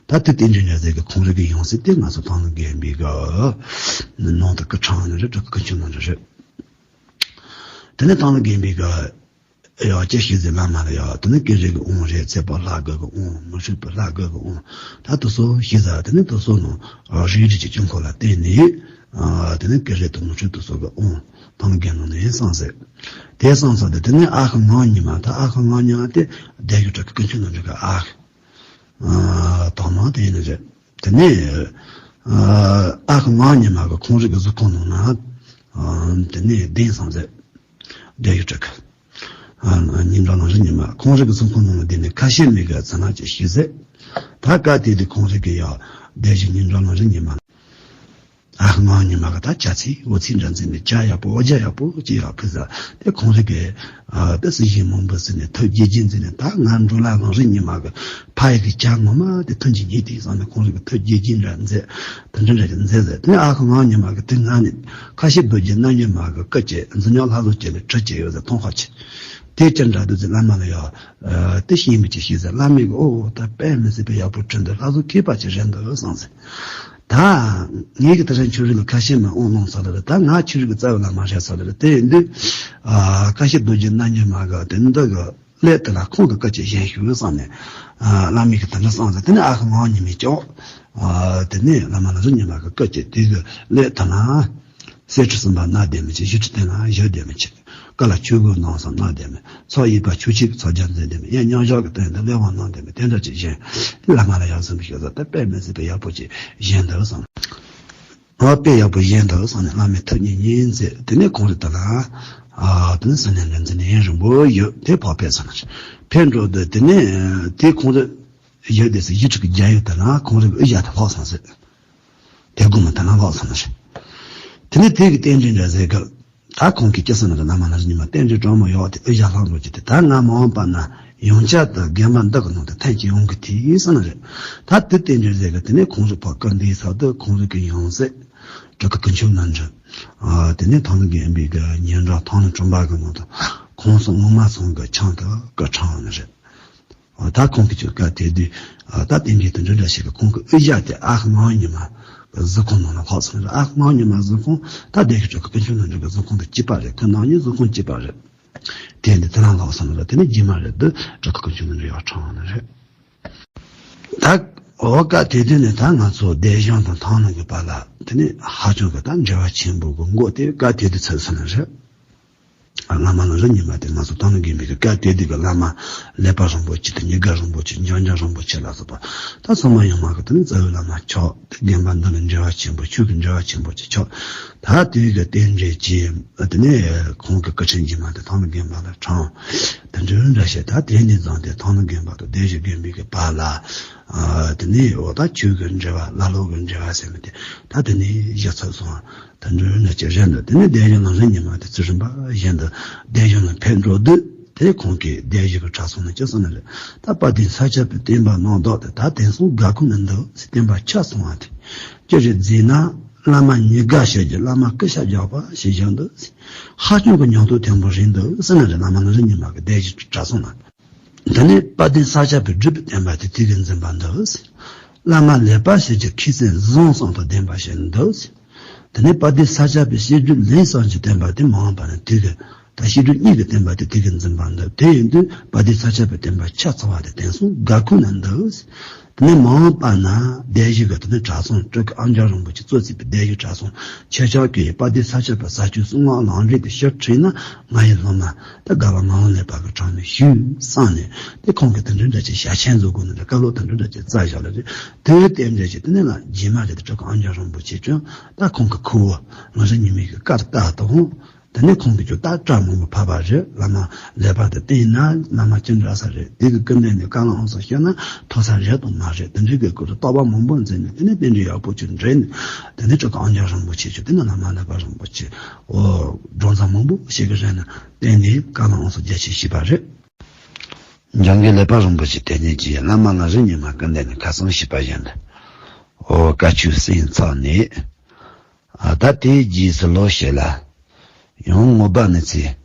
ད་དེ་དེ་འདྲ་འདྲ་ཟེར་གི་ཁོང་རང་གི་ཡང་སྲིད་དེ་ང་ཚོ་ཐང་ལྷ་དགོན་པའི་གི་ནང་དུ་སྐུ་འཁྲུངས་ནི་རེད། སྤྲུལ་སྐུ་ཀུན་མཁྱེན་ནི་རེད། དེ་ནས་ཐང་ལྷ་དགོན་པའི་གི་ ཡ་ཅི་ཤེས་ཟེར་བླ་མ་ལ་ཡ་དེ་ནི་ཀུན་རིག་གི་དབང་རེད། ཚེ་དཔག་ལྷ་དགུ་གི་དབང་། མུ་སྟེགས་པའི་ལྷ་དགུ་གི་དབང་། ད་དེ་ཚོ་ཤེས་ཟེར། དེ་ནི་དེ་ཚོ་ནང་རིགས་རུས་ཀྱི་དཀྱིལ་འཁོར་ལ་བརྟེན་ནས་ཨ་དེ་ནི་ཀུན་རིག་དང་མུ་སྟེགས་དེ་ཚོ་གི་དབང་ཐང་གི་ནང་ནས་གསུངས་ཟེར། དེ་གསུངས་ས་དེ་དེ་ནི་ཨ་ཁུ་ངག་གཉིས་མ། ད་ཨ་ཁུ་ངག་གཉིས་མ་དེ་སྡེ་བཞི་གྲགས་ཀྱི་ཀུན་མཆོད་རྣམ་འདྲེན་གྱི་ཨ་ཁུ། ཨ་དང་མ་དེ་ཡིན་ནི་རེད། དེ་ནས་ཨ་ཨ་ཁུ་ངག་གཉིས་མ་གི་ཁོང་རང་གི་གཟུགས་ཁོང་ནང་ན་ཨ་དེ་ནས་གདན་གསུངས་ཟེར། སྡེ་བཞི་གྲགས་ཀྱི་ཨ་སྙིང་གྲགས་རང་བཞིན་ཉིད་མ། ཁོང་རང་གི་གཟུགས་ཁོང་ནང་ན་གདན་ནས་ཁ་ཤས་མི་གི་ཚུལ་ལ་ཅིག་ཤེས་ཟེར། ད་སྐབས་དེ་དུས་ཁོང་རང་གི་ཡ་སྡེ་བཞི་སྙིང་གྲགས་རང་བཞིན་ཉིད་མ། ཨ་ཁུ་ངག་གཉིས་མ་གི་ད་ཇ་ཚིག་འོ་ཚིག་འདྲ་འཛིན་ནས་ཇ་ཡག་པོ་འོ་ཇ་ཡག་པོ་ཅིག་ཡག་ཕུལ་ཟེར། དེ་ཁོང་རང་གི་ཨ་དེ་སྲིད་ཞིའི་མང་པོ་ཟིན་ནས་ཐུགས་དགྱེས་དགྱེས་འཛིན་ནས། ད་ང་འགྲོ་ལ་རང་བཞིན་ཉིད་མ་གི་ཕ་ཡི་གི་ཇ་ངོ་མ་དེ་འཐུང་རྒྱུ་རྙེད་དེ་བསམ་ནས་ཁོང་རང་གི་ཐུགས་དགྱེས་དགྱེས་འདྲ་མཛད། དེ་འདྲ་འདྲ་ཅིག་མཛད་ཟེར། དེ་ནས་ཨ་ཁུ་ངག་གཉིས་མ་གི་དེ་ང་ནི་ཁ་ཤས་རྡོ་རྗེ་རྣལ་འབྱོར་མ་གི་སྐུ་བྱེད། འཛིན་སྐྱོང་ལྷ་བཟོ་བྱེད་ནས་གྲི་བྱེད་ཡོད་ཟེར། མཐོང་ཁ་ཆེ། དེ་ཅི་འདྲ་འདུག་ཟེར་བླ་མ་ལ་ཡ། ཨ་དེ་ཤེས་མི་ཅིག་ཤེས་ཟེར། བླ་མས་གི་ཨོ་ད་དཔེ་མི་སྲིད་པའི་ཡག་པོ་བྲིས་འདུག་ལྷ་བཟོ་མཁས་པ་ཅིག་རེད་འདུག་བསམ་ཟེར། ད་ངས་གི་དེ་རིང་ཁྱོད་རང་ལ་ཁ་ཤས་མ་དབང་གནང་ས་ལ་རེད། ད་ང་ཁྱོད་རང་གི་རྩ་བའི་བླ་མ་རེད་ས་ལ་རེད། དེ་ཡིན་དུས་ཨ་ཁ་ཤས་རྡོ་རྗེ་རྣལ་འབྱོར་མ་གི་དེ་འདི་གི་སླད་དེ་ལ་ཁོང་གི་སྐུ་བྱེད་བཞེངས་ཤོག་བསམ་ནས་ཨ་བླ་མས་གི་དེ་འདྲ་གསུངས་ཟེར། དེ་ནས་ཨ་ཁུ་ངག་གཉིས་མས་ཀྱང་ཨ་དེ་ནས་བླ་མ་རང་བཞིན་ཉིད་མ་གི་སྐུ་བྱེད་དེ་གི་སླད་དེ་ལ། གསེར་ཁྲི་གསུམ་པ་སྣ་ལྡན་མི་བྱེད། བཞི་ཁྲི་སྟེང་ན་བཞི་ལྡན་མི་བྱེད། བཀའ་ལ་ཆོས་གོས་ནང་གསེར་སྣ་ལྡན་མི། ཚོགས་གཡས་པ་ཆོས་ཆེན་གྱི་ཚོགས་རྒྱན་འཛིན་ལྡན་མི། གཡས་མཉམ་བཞག་གི་སྟེང་དུ་ལེགས་དབང་སྣ་ལྡན་མི། དེ་འདྲ་ཅིག་བཞེངས། བླ་མ་ལ་ཡང་གསུངས་པའི་ཞལ་ས་དེ་དཔེ་མི་སྲིད་པའི་ཡག་པོ་ཅིག་བཞེངས་འདུག་བསམ། ཨོ་དཔེ་ཡག་པོ་བཞེངས་འདུག་བསམ་ནས་བླ་མའི་ཐུགས་མཉེས་མཉེས་མཛད། དེ་ནས་ཁོང་རང་དེ་ལ་ཨ་དེ་ནས་སེམས་ནས་འདྲ་འཛིན་ཡུན་རིང་པོ་ཡོད། དེ་ཕར་ཕེབས་ཚར་ནས་ཕེབས་འགྲོ་དུས་དེ་ནས་དེ་ཁོང་རང་ཡོད་དེ་སུ་ཡིད་ཕྲུག་གི་རྒྱལ་ཡུལ་དེ་ལ་ཁོང་རང་གི་ཨུ་ཡ་དེ་ལྷག་སོང་ཟེར། དེ་དགོང་མོ་དེ་ན་ལྷག་སོང་ཟེར། དེ་ནས་དེ་གི་རྟེན་འབྲེལ་འདྲ་ཟེར་གི། ད་ཁོང་གིས་ཅི་གསུངས་ན་རེད། བླ་མ་རང་བཞིན་ཉིད་མ་རྟེན་འབྲེལ་དྲང་མོ་ཡོད་དེ་ཨུ་ཡ་ལྷག་འགྲོ་རྒྱུ་དེ། ད་ང་མ་འོངས་པ་ན་ཡང་བསྐྱར་དུ་དགོན་པ་འདི་གི་ནང་དུ་ཐེངས་གཅིག་ཡོང་གི་དེ་གསུངས་ན་རེད། ད་དེ་རྟེན་འབྲེལ་ཟེར་གི། དེ་ནས་ཁོང་རང་ཕར་སྐུ་འདས་ཚར་དུས་ཁོང་རང་གི་ཡང་སྲིད་སྤྲུལ་སྐུ་ཀུན་མཆོག་རྣམ་འདྲེན། ཨ་དེ་ནས་ཐང་ལྷ་དགོན་པའི་གི་སྙན་གྲགས་ཐང་ལྷ་སྒྲོན་པ་གི་ནང་དུ་ཁོང་གསུམ་སྔོན་མ་ཚང་གི་ཆང་དུ་སྐུ་འཁྲུངས་ནི་རེད། ཨ་ད་ཁོང་གིས་ཁྱོད་སྐབས་དེ་དུས་ཨ་ད་རྟེན་འབྲེལ་དེ་འདྲ་འདྲ་ཞིག་གི་ཁོང་གི་ཨུ་ཡ་དེ་ཨ་ཁུ་ངག་གཉིས་མ་གི་གཟུགས་ཁོང་ནང་ལ་ལྷག་སོང་རེད། ཨ་ཁུ་ངག་གཉིས་མ་གཟུགས་ཁོང་ད་སྡེ་བཞི་སྤྲུལ་སྐུ་ཀུན་མཆོག་རྣམ་འདྲེན་གི་གཟུགས་ཁོང་དང་གཅིག་པ་རེད། ཁོ་ནང་བཞིན་གཟུགས་ཁོང་གཅིག་པ་རེད། དེ་འདི་དེ་ལ་ལྷག་སོང་རེད། དེ་ནས་རྗེས་མ་རེད་དུས་སྤྲུལ་སྐུ་ཀུན་མཆོག་རྣམ་འདྲེན་ཡར་འཁྲུངས་ནི་རེད། ད་འོ་སྐབས་དེ་དུས་ནས་ད་ང་ཚོ་སྡེ་གཞུང་དང་ཐང་ལྷ་གི་བར་ལ་དེ་ནས་ཧ་ཅང་གི་ད་འབྲེལ་བ་ཆེན་པོ་གི་འགོ་དེ་སྐབས་དེ་དུས་ཚུགས་སོང་ནི་རེད། བླ་མ་རང་བཞིན་ཉིད་མ་དེ་ང་ཚོ་ཐང་ལྷ་དགོན་པའི་གི་སྐབས་དེ་དུས་ཀྱི་བླ་མ་ཀླད་པ་རིན་པོ་ཆེ་དང་ཉི་དགའ་རིན་པོ་ཆེ། འཇམ་དབྱངས་རིན་པོ་ཆེ་ལ་སོགས་པ་ད་ཚང་མ་ཡོང་མ་གི། དེ་ནས་རྩ་བའི་བླ་མ་ཆགས། དེ་དགོན་པ་འདི་ལ་འབྲེལ་བ་ཆེན་པོ། ཆོས་ཀྱི་འབྲེལ་བ་ཆེན་པོ་ཅིག་ཆགས། ད་དེ་གི་རྟེན་འབྲེལ་གྱིས་དེ་ནས་ཁོང་གི་སྐུ་ཕྲེང་རྗེས་མ་དེ་ཐང་ལྷ་དགོན་པ་ལ་འཁྲུངས། དེ་འདྲ་འདྲ་བྱས། ད་དེ་ནས་བཟུང་སྟེ་ཐང་ལྷ་དགོན་པ་དང་སྡེ་བཞི་དགོན་པའི་གི་བར་ལ་ཨ་དེ་ནས་འོ་ད་ཆོས་ཀྱི་འབྲེལ་བ། བླ་སློབ་ཀྱི་འབྲེལ་བ་ཟེར་མི་དེ་ད་དེ་ནས་གཞི་ཚུགས་སོང་། དེ་འདྲ་འདྲ་ཅིག་རེད་འདུག་དེ་ནས་སྡེ་གཞུང་ལ་རིམ་གྱིས་མ་དེ་ཚུལ་རིམ་པ་བཞིན་དུ་སྡེ་གཞུང་ལ་ཕེབས་འགྲོ་དུས་དེ་ཁོང་གིས་སྡེ་བཞི་གི་གྲྭ་ཚང་ནས་ཅི་གསུངས་ནི་རེད། ད་དཔལ་ལྡན་ས་སྐྱ་པའི་བསྟན་པ་རྣམ་དག་དེ་ད་དེང་སང་འགག་ཁུལ་ན་འདུག་ཟེར། བསྟན་པ་ཆད་སོང་བ་དེ་ཅི་རེད་ཟེར་ན། བླ་མ་ཉི་དགའ་ཞེས་བརྗོད། བླ་མ་སྐུ་ཤ་རྒྱགས་པ་ཞེས་བྱ་འདུག་ཟེར། ཧ་ཅང་གི་ཉམས་རྟོགས་ཐོན་པོ་རེད་འདུག་ཟེར་ནི་རེད། བླ་མ་རང་བཞིན་ཉིད་མ་གི་སྡེ་བཞི་གི་གྲྭ་ཚང་ན། དེ་ནས་དཔལ་ལྡན་ས་སྐྱ་པའི་སྒྲུབ་པའི་བསྟན་པ་དེ་དེ་གིས་འཛིན་པ་འདུག་ཟེར། བླ་མ་ལེགས་པ་ཞིག་གི་ཁས་བཙུན་བཟང་གསུམ་དང་ལྡན་པ་ཞིག་འདུག་ཟེར། དེ་ནས་དཔལ་ལྡན་ས་སྐྱ་པའི་བཤད་སྒྲུབ་ལན་གསུམ་གྱི་བསྟན་པ་དེ་མ་འོངས་པ་ན་དེ་གི་ད་བཤད་སྒྲུབ་གཉིས་ཀྱི་བསྟན་པ་དེ་དེ་གིས་འཛིན་པ་འདུག་དེ་ཡིན་དུས་དཔལ་ལྡན་ས་སྐྱ་པའི་བསྟན་པ་ཆད་ཚར་བ་དེ་དེང་སང་འགག་ཁུལ་ན་འདུག་ཟེར། དེ་ནས་མ་འོངས་པ་ན་སྡེ་བཞི་གི་དེ་ནས་གྲྭ་ཚང་སྤྲུལ་སྐུ་ཨ་མཆོག་རིན་པོ་ཆེ་གཙོས་བྱས་པའི་སྡེ་བཞི་གྲྭ་ཚང་ཆེ་ཆུང་གི་དཔལ་ལྡན་ས་སྐྱ་པའི་ཟས་བཅུད་གསང་སྔགས་ལམ་རིམ་དེ་ཕྱིར་ཁྲིད་ན། ང་ཡི་སློབ་མ་ད་དགའ་བ་ངག་དབང་ལེགས་པ་གིས་དྲངས་ནས་ཞུས་བསམ་ནས། དེ་ཁོང་གིས་དེ་འདྲ་འདྲ་ཅིག་ཞལ་ཆེམས་བཟོ་དགོས་ནི་རེད། བཀའ་སློབ་དེ་འདྲ་འདྲ་ཅིག་སྩལ་བཞག་ལེ་རེད། དེ་རྟེན་འབྲེལ་གྱིས་དེ་ནས་ལ་རྗེས་མ་རེད་དེ་སྤྲུལ་སྐུ་ཨ་མཆོག་རིན་པོ་ཆེ་ཀྱང་ད་ཁོང་གི་ཁུ་བོ་རང་བཞིན་ཉིད་མ་གི་བཀའ་ལྟར་དུ་འོང་། དེ་ནས་ཁོང་གིས་ཀྱང་ད་གྲྭ་མང་པོ་ཕབ་པ་རེད། བླ་མ་ལེགས་པ་དེ་བསྟེན་ན་བླ་མ་ཅི་འདྲ་ས་རེད། དེ་གི་སྐུ་མདུན་ནས་བཀའ་སློབ་ཨང་སོ་བཤད་ན་ཐོབ་ས་རེད་དང་མ་རེད། དེ་འདྲའི་གི་སྐོར་དུ་བརྟག་པ་མང་པོ་འཛིན་ནས། དེ་ནས་རྟེན་འབྲེལ་ཡག་པོ་ཅིག་འགྲིག་ནས། དེ་ནས་སྤྲུལ་སྐུ་ཨ་མཆོག་རིན་པོ་ཆེ་ཅིག་དེ་ནས་བླ་མ་ལེགས་པ་རིན་པོ་ཆེ་འོ་སྒྲོལ་མ་མང་པོ་ཞིག་གིས་རེད་ན་བསྟེན་ནས་བཀའ་སློབ་ཨང་སོ་བརྒྱད་ཅུ་བཞེས་པ་རེད། འཇམ་མགོན་ལེགས་པ་རིན་པོ་ཆེ་དེ་ཉིད་ཀྱིས་བླ་མ་ལ་རིམ་གྱིས་མ་སྐུ་མདུན་ནས་ཁ་སང་བཤད་པ་བཞིན་དུ་འོ་བཀའ་ཆོས་གསན་ཚར་ནས། ཨ་ད་དེའི་རྗེས་སུ་ལོ་ཤས་ལ་ཡང་ངོ་པ་ནི་ཚེ་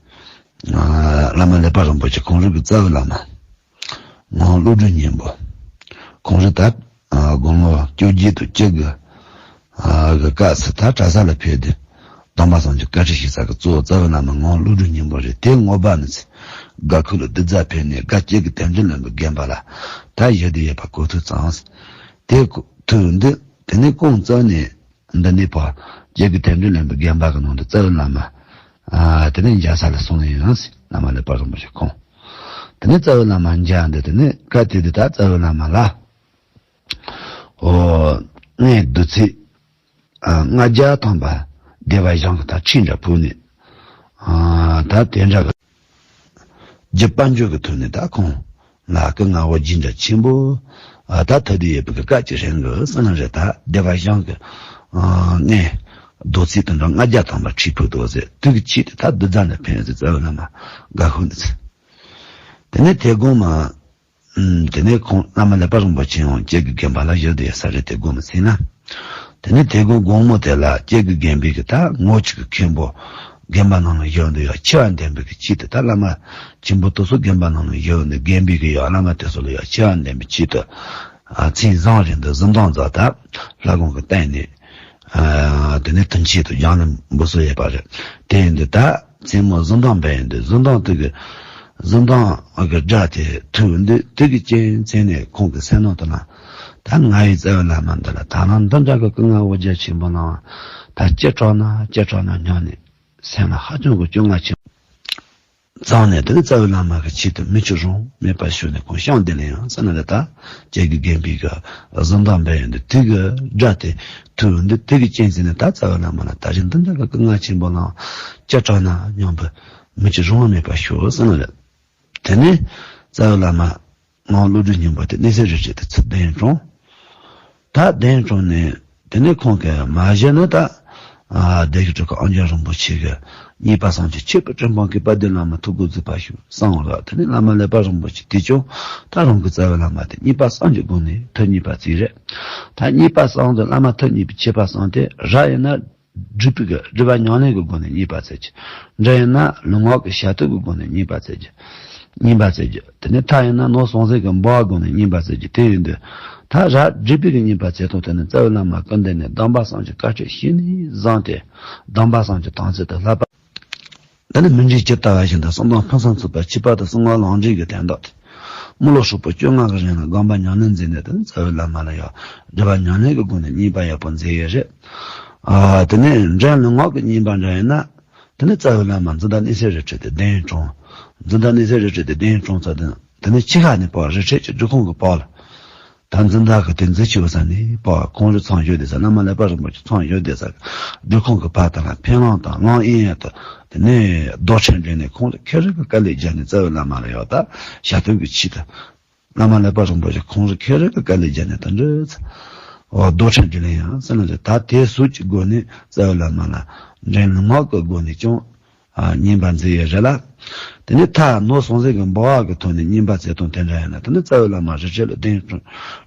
ཨ་བླ་མ་ལེགས་པ་རིན་པོ་ཆེ་ཁོང་རང་གི་རྩ་བའི་བླ་མ་ངག་དབང་བློ་གྲོས་སྙིང་པོ། ཁོང་རང་ད་ཨ་དགུང་ལོ་བཅོ་བརྒྱད་དང་བཅུ་དགུ་ཨ་གི་སྐབས་སུ་ད་གྲྭ་ས་ལ་ཕེབས་ཏེ་སྡོམ་པ་གསུམ་གྱི་བཀའ་ཁྲིད་ཞུ་ས་གི་གཙོ་བོ་རྩ་བའི་བླ་མ་ངག་དབང་བློ་གྲོས་སྙིང་པོ་རེད། དེ་ངོ་པ་ནི་ཚེ་ དགའ་ཁུ་ལ་གདུལ་བྱ་ཕེབས་ནས་དགའ་སྐྱེ་དགུའི་དལ་འབྱོར་ལེན་པའི་དགོན་པ་ལ་ད་བཞུགས་བསྡད་ཡོད་པ་གོ་ཐོས་ཙང་། དེ་གོ་ཐོས་འདི་དེ་ནས་ཁོང་རྩ་ནས་འདི་ནས་ཕར་སྐྱེ་དགུའི་དལ་འབྱོར་ལེན་པའི་དགོན་པ་གི་ནང་དུ་རྩ་བའི་བླ་མ། ཨ། དེ་ནས་མཇལ་ས་ལ་སོང་ཡིན་ཟེར། བླ་མ་ལེགས་པ་རིན་པོ་ཆེ་ཁོང་། དེ་ནས་རྩ་བའི་བླ་མ་མཇལ་འདི་དེ་ནས་སྐབས་དེ་དུས་ད་རྩ་བའི་བླ་མ་ལ། ཨོ། ངའི་བདུད་རྩི། ཨ། ལྔ་བརྒྱ་ཐམ་པ་སྡེ་པ་གཞུང་གི་ད་ཁྲིད་འདྲ་ཕུལ་ནས། ཨ། ད་དེ་འདྲ་གི་རྒྱུ་དཔལ་འབྱོར་གྱི་ཐོག་ནས་ད་ཁོང་ལ་སྐུ་ང་བོ་རྒྱུ་འདྲ་ཆེན་པོ། ཨ། ད་ཐུག་བསྡད་ཡོད་པའི་གི་སྐབས་ཅིག་རིང་གི་ས་ན་རེ་ད་སྡེ་པ་གཞུང་གི། ཨ། ངའི་བདུད་རྩི་དང་འདྲ་ལྔ་བརྒྱ་ཐམ་པ་ཁྲིད་ཕུལ་འདུག་ཟེར། དུས་ཀྱི་ཆེད་དུ་ད་བདུད་རྩི་འདྲ་ཕན་ཟེར། རྩ་བའི་བླ་མ་དགའ་ཁུ་འདི་ཚེ། དེ་ནས་དེ་དགོང་མ། ཨུམ། དེ་ནས་ཁོང་བླ་མ་ལེགས་པ་རིན་པོ་ཆེ་ཡང་སྐྱེ་དགུའི་དགོན་པ་ལ་བཞུགས་བསྡད་ས་རེད། དེ་དགོང་མ་ཚེ་ན། དེ་ནས་དེ་དགོང་དགོང་མོ་དེ་ལ་སྐྱེ་དགུའི་དགོན་པའི་གི་ད་ངོ་གཅིག་གི་མཁན་པོ་དགོན་པ་ནང་ལ་བཞུགས་འདུག་ཡ། ཆེ་བ་འདོན་པའི་གི་ཆེད་དུ་ད་བླ་མ་ཆེན་པོ་དེ་ཚོ་དགོན་པ་ནང་ལ་བཞུགས་འདུག་དགོན་པའི་གི་ཡ་བླ་མ་དེ་ཚོ་ལ་ཡ་ཆེ་བ་འདོན་པའི་ཆེད་དུ། ཨ། མཚན་བཟང་རེད་འདུག་གཟི་མདངས་འཛག་ད་ལྷ་ཁང་གི་སྟེང་ནས། ཨ། དེ་ནས་དུས་ཆེད་དུ་ཡང་ནས་འབུལ་སྲོལ་ཡོད་པ་རེད། དེ་ཡིན་དུས་ད་མཚན་མོ་གཟི་མདངས་འབེན་ཡིན་དུས་གཟི་མདངས་དེ་གི་གཟི་མདངས་གི་སྒྲ་དེ་ཐོས་འདུག་དེ་གི་རྐྱེན་བྱས་ནས་ཁོང་གི་སེམས་ནང་དུ་ན། ད་ང་ཡི་རྩ་བའི་བླ་མ་འདི་ལ་ད་ལམ་འདི་འདྲ་གི་སྐུ་ངལ་འོ་བརྒྱལ་ཆེན་པོ་གནང་བ་ད་ཅི་དྲག་ན་ཅི་དྲག་ན་སྙམ་ནས་སེམས་ལ་ཧ་ཅང་གི་སྐྱོ་ངལ་ཆེན་པོ། ཙང་ནས་དེ་ནས་རྩ་བའི་བླ་མ་གི་ཆེད་དུ་མི་ཆུང་རུང་མེད་པར་ཞུས་ནས་ཁོང་ཤངས་བདེ་ལེགས་ཡང་ཟེར་ན་རེ་ད་སྐྱེ་དགུའི་དགོན་པའི་གི་གཟི་མདངས་འབེན་ཡོད་འདུག་དེ་གི་སྒྲ་དེ་ཐོས་འདུག་དེ་གི་རྐྱེན་བྱས་ནས་ད་རྩ་བའི་བླ་མ་ལ་ད་རེས་འདི་འདྲ་གི་སྐུ་ངལ་ཆེན་པོ་ལ་ཅི་དྲག་ན་སྙམ་པའི་མི་ཆུང་རུང་མེད་པར་ཞུ་ཟེར་ན་རེ། དེ་ནས་རྩ་བའི་བླ་མ་ངག་བློ་གྲོས་སྙིང་པོ་དེ་གནས་ཚད་རེ་བྱས་ཏེ་ཚུར་གདན་དྲངས། ད་གདན་དྲངས་ནས་དེ་ནས་ཁོང་གིས་མ་གཞི་ནི་ད། ཨ། བདེ་གཤེགས་སྤྲུལ་སྐུ་ཨོ་རྒྱན་རིན་པོ་ཆེ་གི་རྙེད་པ་སངས་རྒྱས་ཆོས་པའི་སྤྲིན་དཔང་གི་དཔལ་ལྡན་བླ་མ་ཐུགས་དགོངས་རྫོགས་པར་ཞུ་གསུངས་ར། དེ་ནས་བླ་མ་ལེགས་པ་རིན་པོ་ཆེ་དེ་ཀྱང་ད་རང་གི་རྩ་བའི་བླ་མ་དེ་རྙེད་པ་སངས་རྒྱས་སྒོ་ནས་ཐུགས་མཉེས་པ་བརྩིས་རེད། ད་རྙེད་པ་སངས་རྒྱས་བླ་མ་ཐུགས་མཉེས་པའི་ཁྱད་པར་གསུངས་ཏེ་རབ་ཡིན་ན། སྒྲུབ་པའི་གི་སྒྲུབ་པ་ཉམས་ལེན་གྱི་སྒོ་ནས་རྙེད་པ་བྱེད་རྒྱུ། འབྲིང་ཡིན་ན་ལུས་ངག་གི་བྱ་སྟོབས་ཀྱི་སྒོ་ནས་རྙེད་པ་བྱེད་རྒྱུ། རྙེད་པ་བྱེད་རྒྱུ། དེ་ནས་ཐ་ཡིན་ན་ནོར་སྲུང་ཟས་ཀྱི་འབུལ་བ་སྒོ་ནས་རྙེད་པ་བྱེད་རྒྱུ་དེ་ཡིན་དུས། ད་རབ་སྒྲུབ་པའི་གི་རྙེད་པ་བྱེད་སྟངས་དེ་ནི་རྩ་བའི་བླ་མ་སྐུ་མདུན་ནས་སྡོམ་པ་སངས་རྒྱས་བཀའ་ཆོས་ཞུས་ནས་བཟུང་སྟེ། སྡོམ་པ་སངས་རྒྱས་དམ་ཚིག་ཏུ་བསླབ་པ། འདི་ནི་མི་འདྲའི་ཇི་ལྟ་བ་བཞིན་དུ་གསང་སྟོང་ཕུན་སུམ་ཚོགས་པའི་ཁྱད་པར་དུ་གསང་སྔགས་ལམ་འབྲས་ཀྱི་དོན་དག་དེ། དམུས་ལོ་ཧྲིལ་པོ་བཅོ་ལྔ་གི་རིང་ལ་སྒོམ་པ་ཉམས་ལེན་མཛད་ནས་དེ་ནི་རྩ་བའི་བླ་མ་ལ་ཡང་སྒྲུབ་པ་ཉམས་ལེན་གྱི་སྒོ་ནས་རྙེད་པ་ཡག་པོ་མཛད་ཡོད་རེད། ཨ། དེ་ནས་འབྲིང་ལུས་ངག་གི་རྙེད་པ་འདྲ་ཡིན་ན། དེ་ནི་རྩ་བའི་བླ་མ་འཛིན་བདག་གནས་ཚད་རི་ཁྲོད་དེ་གདན་དྲངས། འཛིན་བདག་གནས་ཚད་རི་ཁྲོད་དེ་གདན་དྲངས་ཚར་དུས་དེ་ནི་ཕྱི་ཁ་ནས་ཕར་རི་ཁྲོད་ཀྱི་སྒྲུབ་ཁང་གི་བར་ལ། ད་འཛིན་བདག་གི་དེ་འཛིན་ཆུ་བ་ས་ནས་ཕར་ཁོང་རང་ཚང་བཞུགས་བསྡད་ས། བླ་མ་ལེགས་པ་རིན་པོ་ཆེ་ཚང་བཞུགས་བསྡད་ས་སྒྲུབ་ཁང་གི་བར་དེ་ལ་ཕན་བློང་དང་བློང་གཡེང་ཡག་ཏུ་དེ་ནས་རྡོ་ཁྲེ་འདྲེན་ནས་ཁོང་རང་ཁེར་རོ་གི་དཀའ་ལས་བརྒྱབ་ནས་རྩ་བའི་བླ་མ་ལ་ཡང་ད་ཞབས་ཏོག་གི་ཆེད་དུ། བླ་མ་ལེགས་པ་རིན་པོ་ཆེ་ཁོང་རང་ཁེར་རོ་གི་དཀའ་ལས་བརྒྱབ་ནས་དེ་འདྲ་ཚ། འོ། རྡོ་ཁྲེ་འདྲེན་ལེན་ཡང་ཟེར་ན་རེད། ད་དེ་སོགས་ཀྱི་སྒོ་ནས་རྩ་བའི་བླ་མ་ལ་འབྲིང་ལུས་ངག་གི་སྒོ་ནས་ཀྱང་། ཨ། བསྙེན་པ་མཛད་ཡོད་རེད་ལ། དེ་ནས་ཐ་ནོར་སྲུང་ཟས་ཀྱི་འབུལ་བ་གི་ཐོག་ནས་བསྙེན་པ་མཛད་སྟངས་དེ་འདྲ་ཡིན་ན་དེ་ནི་རྩ་བའི་བླ་མ་རི་ཁྲོད་ལ་གདན་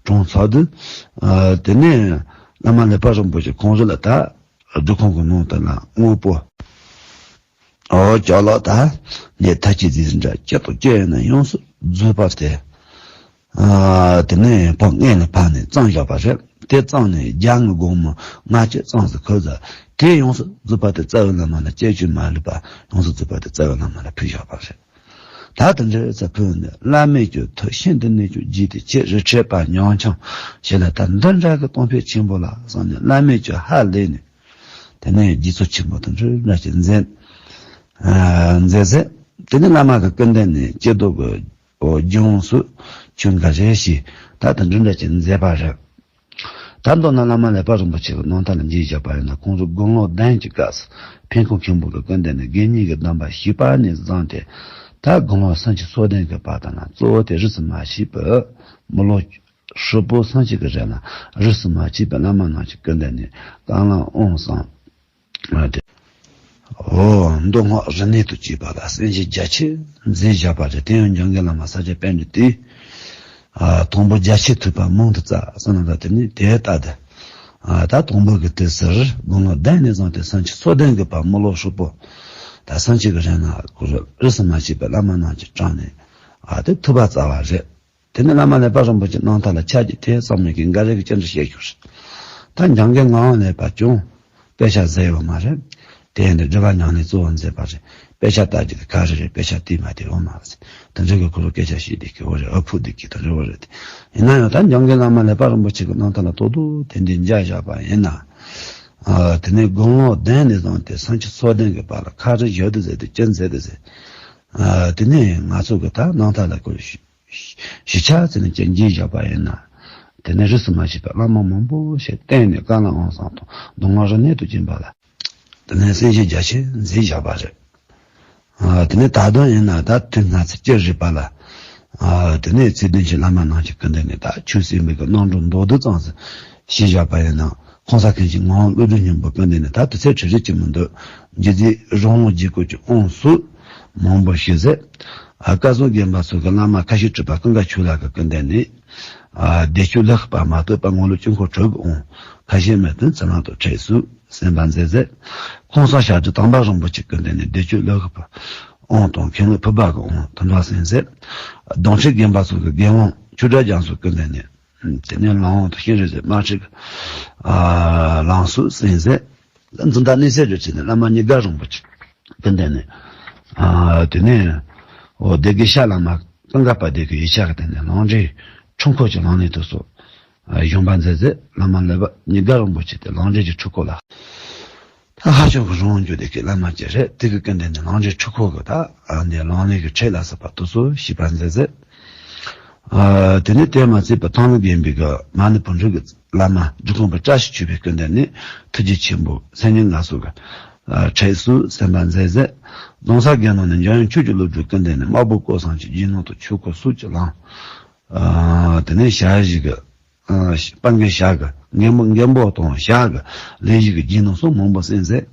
དྲངས་ཚར་དུས། ཨ། དེ་ནས་བླ་མ་ལེགས་པ་རིན་པོ་ཆེ་ཁོང་རང་ལ་ད་སྒྲུབ་ཁང་གི་ནང་དུ་ལ་དངོས་པོ། ཨོ། ཅོག་ལོག་ད་ནས་ཐབས་ཀྱི་རྫས་འདྲ་ཅི་དང་ཅི་ཡིན་ན་ཡོངས་སུ་རྫོགས་པ་དེ། ཨ། དེ་ནས་ཕར་སྔོན་ལ་ཕར་ནས་བཙེམས་བཞག་པ་རེད། དེ་བཙེམས་ནས་རྒྱ་ངའི་སྒོར་མོ་ལྔ་བཅུ་བཙེམས་སུ་ཁུར་ཟ། དེ་ཡོངས་སུ་རྫོགས་པ་དེ་རྩ་བའི་བླ་མ་ལ་སྐྱེ་བཅུ་མ་ལུས་པ་ཡོངས་སུ་རྫོགས་པ་དེ་རྩ་བའི་བླ་མ་ལ་ཕུལ་བཞག་པ་རེད། ད་དེ་འདྲའི་རྩ་ཕུལ་ནས་བླ་མེད་ཀྱི་ཐུགས་ཤིན་ཏུ་ནས་ཀྱང་དགྱེས་ཏེ་ཁྱེད་རི་ཁྲོད་པ་ཉམ་ཆུང་ཞིག་ལ་ད་འདི་འདྲ་གི་གཏོང་ཕོད་ཆེན་པོ་ལ་བསམ་ནས་བླ་མེད་ཀྱི་ཧ་ལས་ནས། དེ་ནས་དགྱེས་ཚོར་ཆེན་པོ་དང་འདྲ་འདྲ་ཞིག་མཛད། ཨ། མཛད་ཟེར། དེ་ནས་བླ་མ་གི་སྐུ་མདུན་ནས་སྐྱེ་རྡོ་གི་འོ་ལྗོངས་སུ་ཆོས་འགའ་རེ་ཞིག་ད་དང་འདྲ་འདྲ་ཞིག་མཛད་པ་རེད། ད་མདོར་ན་བླ་མ་ལེགས་པ་རིན་པོ་ཆེ་གི་རྣམ་ཐར་ལ་མཇལ་བཞག་པ་ཡིན་ན་ཁོང་ཚོ་དགུང་ལོ་བདུན་གྱི་སྐབས་སུ་འཕན་ཁུང་མཁན་པོ་གི་སྐུ་མདུན་ནས་དགེ་བསྙེན་གྱི་སྡོམ་པ་ཞུས་པ་ནས་བཟུང་སྟེ། ད་དགུང་ལོ་སུམ་ཅུ་སོ་བདུན་གྱི་བར་དུ་ན་གཙོ་བོ་དེ་རིས་སུ་མ་ཆད་པའི་མི་ལོ་ཧྲིལ་པོ་སུམ་ཅུ་གི་རིང་ལ་རིས་སུ་མ་ཆད་པའི་བླ་མ་རྣམས་ཀྱི་སྐུ་མདུན་ནས་གསང་བླང་དབང་གསན། ཨ། དེ། འོ། མདོ་སྔགས་རིག་གནས་དང་བཅས་པ་ལ་གསན་བཞེས་རྒྱ་ཆེ་མཛད་བཞག་པ་རེད། དེ་ཡང་འཇམ་མགོན་བླ་མ་ས་སྐྱ་པཎྜི་ཏས། ཨ། དང་པོ་རྒྱ་ཆེར་ཐོས་པ་མང་དུ་བསྩལ་ཟེར་ན་ད་དེ་ནི་དེ་ལྟ་སྟེ། ཨ། ད་དང་པོ་གི་དུས་སུ་དགུང་ལོ་བདུན་ནས་བཟུང་སྟེ་སུམ་ཅུ་སོ་བདུན་གྱི་བར་མི་ལོ་ཧྲིལ་པོ། ད་སུམ་ཅུ་གི་རིང་ལ་ཁོ་རིས་སུ་མ་ཆད་པའི་བླ་མ་རྣམས་ཀྱི་དྲུང་ནས། ཨ། དེ་ཐོས་པ་སྩལ་བ་རེད། དེ་ནས་བླ་མ་ལེགས་པ་རིན་པོ་ཆེའི་རྣམ་ཐར་ལ་ཆ་རྒྱུས་ཐེ་ཚོམ་མེད་མཁན་འགའ་རེ་གིས་ཅི་འདྲ་བཤད་ཞུ་རེད། ད་འཇམ་མགོན་ངག་དབང་ལེགས་པ་ཀྱང་དཔེ་ཆ་ཟིན་ཡོད་མ་རེད། དེ་ཡིན་དུས་སྒྲུབ་པ་ཉམས་ལེན་གཙོ་བོ་མཛད་པ་རེད། དཔེ་ཆ་ལྟ་རྒྱུ་དེ་ག་རེ་རེད། དཔེ་ཆ་བལྟས་མ་བལྟས་འོ་མ་རེད། དེ་འདྲ་གི་ཁོ་རང་སྐད་ཆ་བཤད་བསྡད་ཀྱི་འོ་རེད། ཨ་ཕུག་བསྡད་ཀྱི་དེ་འདྲ་འོ་རེད། ཡིན་ན་ཡང་ད་འཇམ་མགོན་བླ་མ་ཀླད་པ་རིན་པོ་ཆེ་གི་རྣམ་ཐར་ལ་ཏོག་ཏོག་དེ་འདྲའི་མཇལ་བཞག་པ་ཡིན་ན། ཨ་དེ་ནས་དགུང་ལོ་བདུན་ནས་བཟུང་སྟེ་སུམ་ཅུ་སོ་བདུན་གི་བར་ལ་ཁ་རི་བཞི་དུ་ཟེར་དུ་ཅི་མཛད་དུ་ཟེར། ཨ་དེ་ནས་ང་ཚོ་གི་ད་རྣམ་ཐར་ལ་ཁོ་བཞི་ཆ་ཟེར་ནས་ཅི་མཇལ་བཞག་པ་ཡིན་ན། དེ་ནས་རིས་སུ་མ་ཆད་པའི་བླ་མ་མང་པོ་ཞིག་བསྟེན་ནས་བཀའ་བླ་དབང་བསངས་དང་མདོ་སྔགས་རིག་གནས་དང་བཅས་པ་ལ། དེ་ནས་གསན་བཞེས་རྒྱ་ཆེ་མཛད་བཞག་པ་རེད། ཨ་དེ་ནས་ད་དུང་ཡིན་ན་ད་དུས་སྔ་ཚེ་སྤྱིར་རིག་པ་ལ། ཨ་དེ་ནས་ཚེ་བདུན་གྱི་བླ་མ་རྣམས་ཀྱི་སྐུ་མདུན་ནས་ད་ཆོས་སེམས་པའི་གི་རྣམ་གྲངས་མདོར་བསྡུས་ཙམ་ཞིག་བཞག་པ་ཡིན་ན། ཁོང་ས་མཁན་གྱི་ངག་དབང་ཀླུ་སྒྲུབ་སྙིང་པོའི་སྐུ་མདུན་ནས་ད་དུས་ཚོད་ཁྲི་རེ་གཅིག་མི་འདུག་རྗེ་བཙུན་རོང་ལུང་རྗེ་སྐོར་གྱི་དབང་སོགས་མང་པོ་ཞིག་མཛད། ཨ་བཀའ་ཟུར་རྒན་པ་ཚོ་གི་བླ་མ་ཁ་ཤས་གྲུབ་པ་ཀུན་དགའ་ཆོས་ལགས་ཀྱི་སྐུ་མདུན་ནས། ཨ་བདེ་མཆོག་ལེའུ་ཤུ་པ་མ་གཏོགས་པ་དངོས་ལུགས་དཀྱིལ་འཁོར་དྲུག་གི་དབང་ཁ་ཤས་མི་བསྟན་ཚུལ་ལམ་དུ་ཁྲིད་སུ་གསན་པ་མཛད་མཛད། ཁོང་སང་ཞབས་ཀྱི་དམ་པ་རིན་པོ་ཆེ་སྐུ་མདུན་ནས་བདེ་མཆོག་ལེའུ་ཤུ་པ་དབང་དང་མཁན་སློབ་ཕུར་པ་གི་དབང་དུ་འགྲོ་གསན་མཛད། གདོང་ཁྲིད་རྒན་པ་ཚོ་གི་དགེ་དབང་ཆོས་གྲགས་རྒྱ་མཚོ་སྐུ་མདུན་ནས། དེ་ནས་ལམ་དབང་དུ་ཤེས་རིག་ཟེར་དམར་ཁྲིད་ཀྱི་ཨ་ལམ་སྲོལ་གསན་མཛད། འཛིན་བདག་གནས་སའི་རི་ཁྲོད་ནས་བླ་མ་ཉི་དགའ་རིན་པོ་ཆེ་སྐུ་མདུན་ནས། ཨ་དེ་ནས་འོ་སྡེ་དགེ་ཤར་བླ་མ་ཀུན་དགའ་དཔལ་ལྡན་གྱི་ཡིག་ཆ་གི་སྟེང་ནས་ལམ་འབྲས་འཁྲུལ་འཁོར་གྱི་ལམ་ལས་དུ་སོགས་ཨ་གཞུང་པ་མཛད་མཛད། བླ་མ་ཀླད་པ་ཉི་དགའ་རིན་པོ་ཆེ་དེ་ལམ་འབྲས་ཀྱི་འཁྲུལ་འཁོར་ལ། ད་ཧ་ཅང་གི་རང་དབང་རྒྱུད་སྡེ་གི་བླ་མ་ཅིག་རེད། དེ་གི་སྐུ་མདུན་ནས་ལམ་འབྲས་འཁྲུལ་འཁོར་གྱི་ད་ཨ་ནི་ལམ་ལས་ཀྱི་ཁྲིད་ལ་སོགས་པ་དུ་སོགས་ཞིབ་པ་མཛད་མཛད། ཨ་དེ་ནས་དེ་མ་ཚད་པའི་ཐང་ལྷ་དགོན་པའི་གི་མ་ཎི་བོན་ཕྲུག་གི་བླ་མ་འབྲི་གུང་པ་བཀྲ་ཤིས་ཆོས་འཕེལ་སྐུ་མདུན་ནས་ཐུགས་རྗེ་ཆེན་པོ་སེམས་ཉིད་ལ་སོགས་ཀྱི་ཨ་ཁྲིད་སོགས་གསན་པ་མཛད་མཛད། རྫོང་སར་དགེ་སློང་ནས་འཇམ་དབྱངས་ཆོས་ཀྱི་བློ་གྲོས་སྐུ་མདུན་ནས་དམར་པོ་བཀོད་བཟང་གི་རྗེས་གནང་དང་ཆོས་སྐོར་སོགས་ཀྱི་ལམ། ཨ་དེ་ནས་ཞལ་བཞི་གི་ཨ་སྤང་གི་ཞག་གི་མགོན་པོ་མགོན་པོ་དང་ཞག་གི་ལས་བཞི་གི་རྗེས་གནང་སོགས་མང་པོ་གསན་མཛད།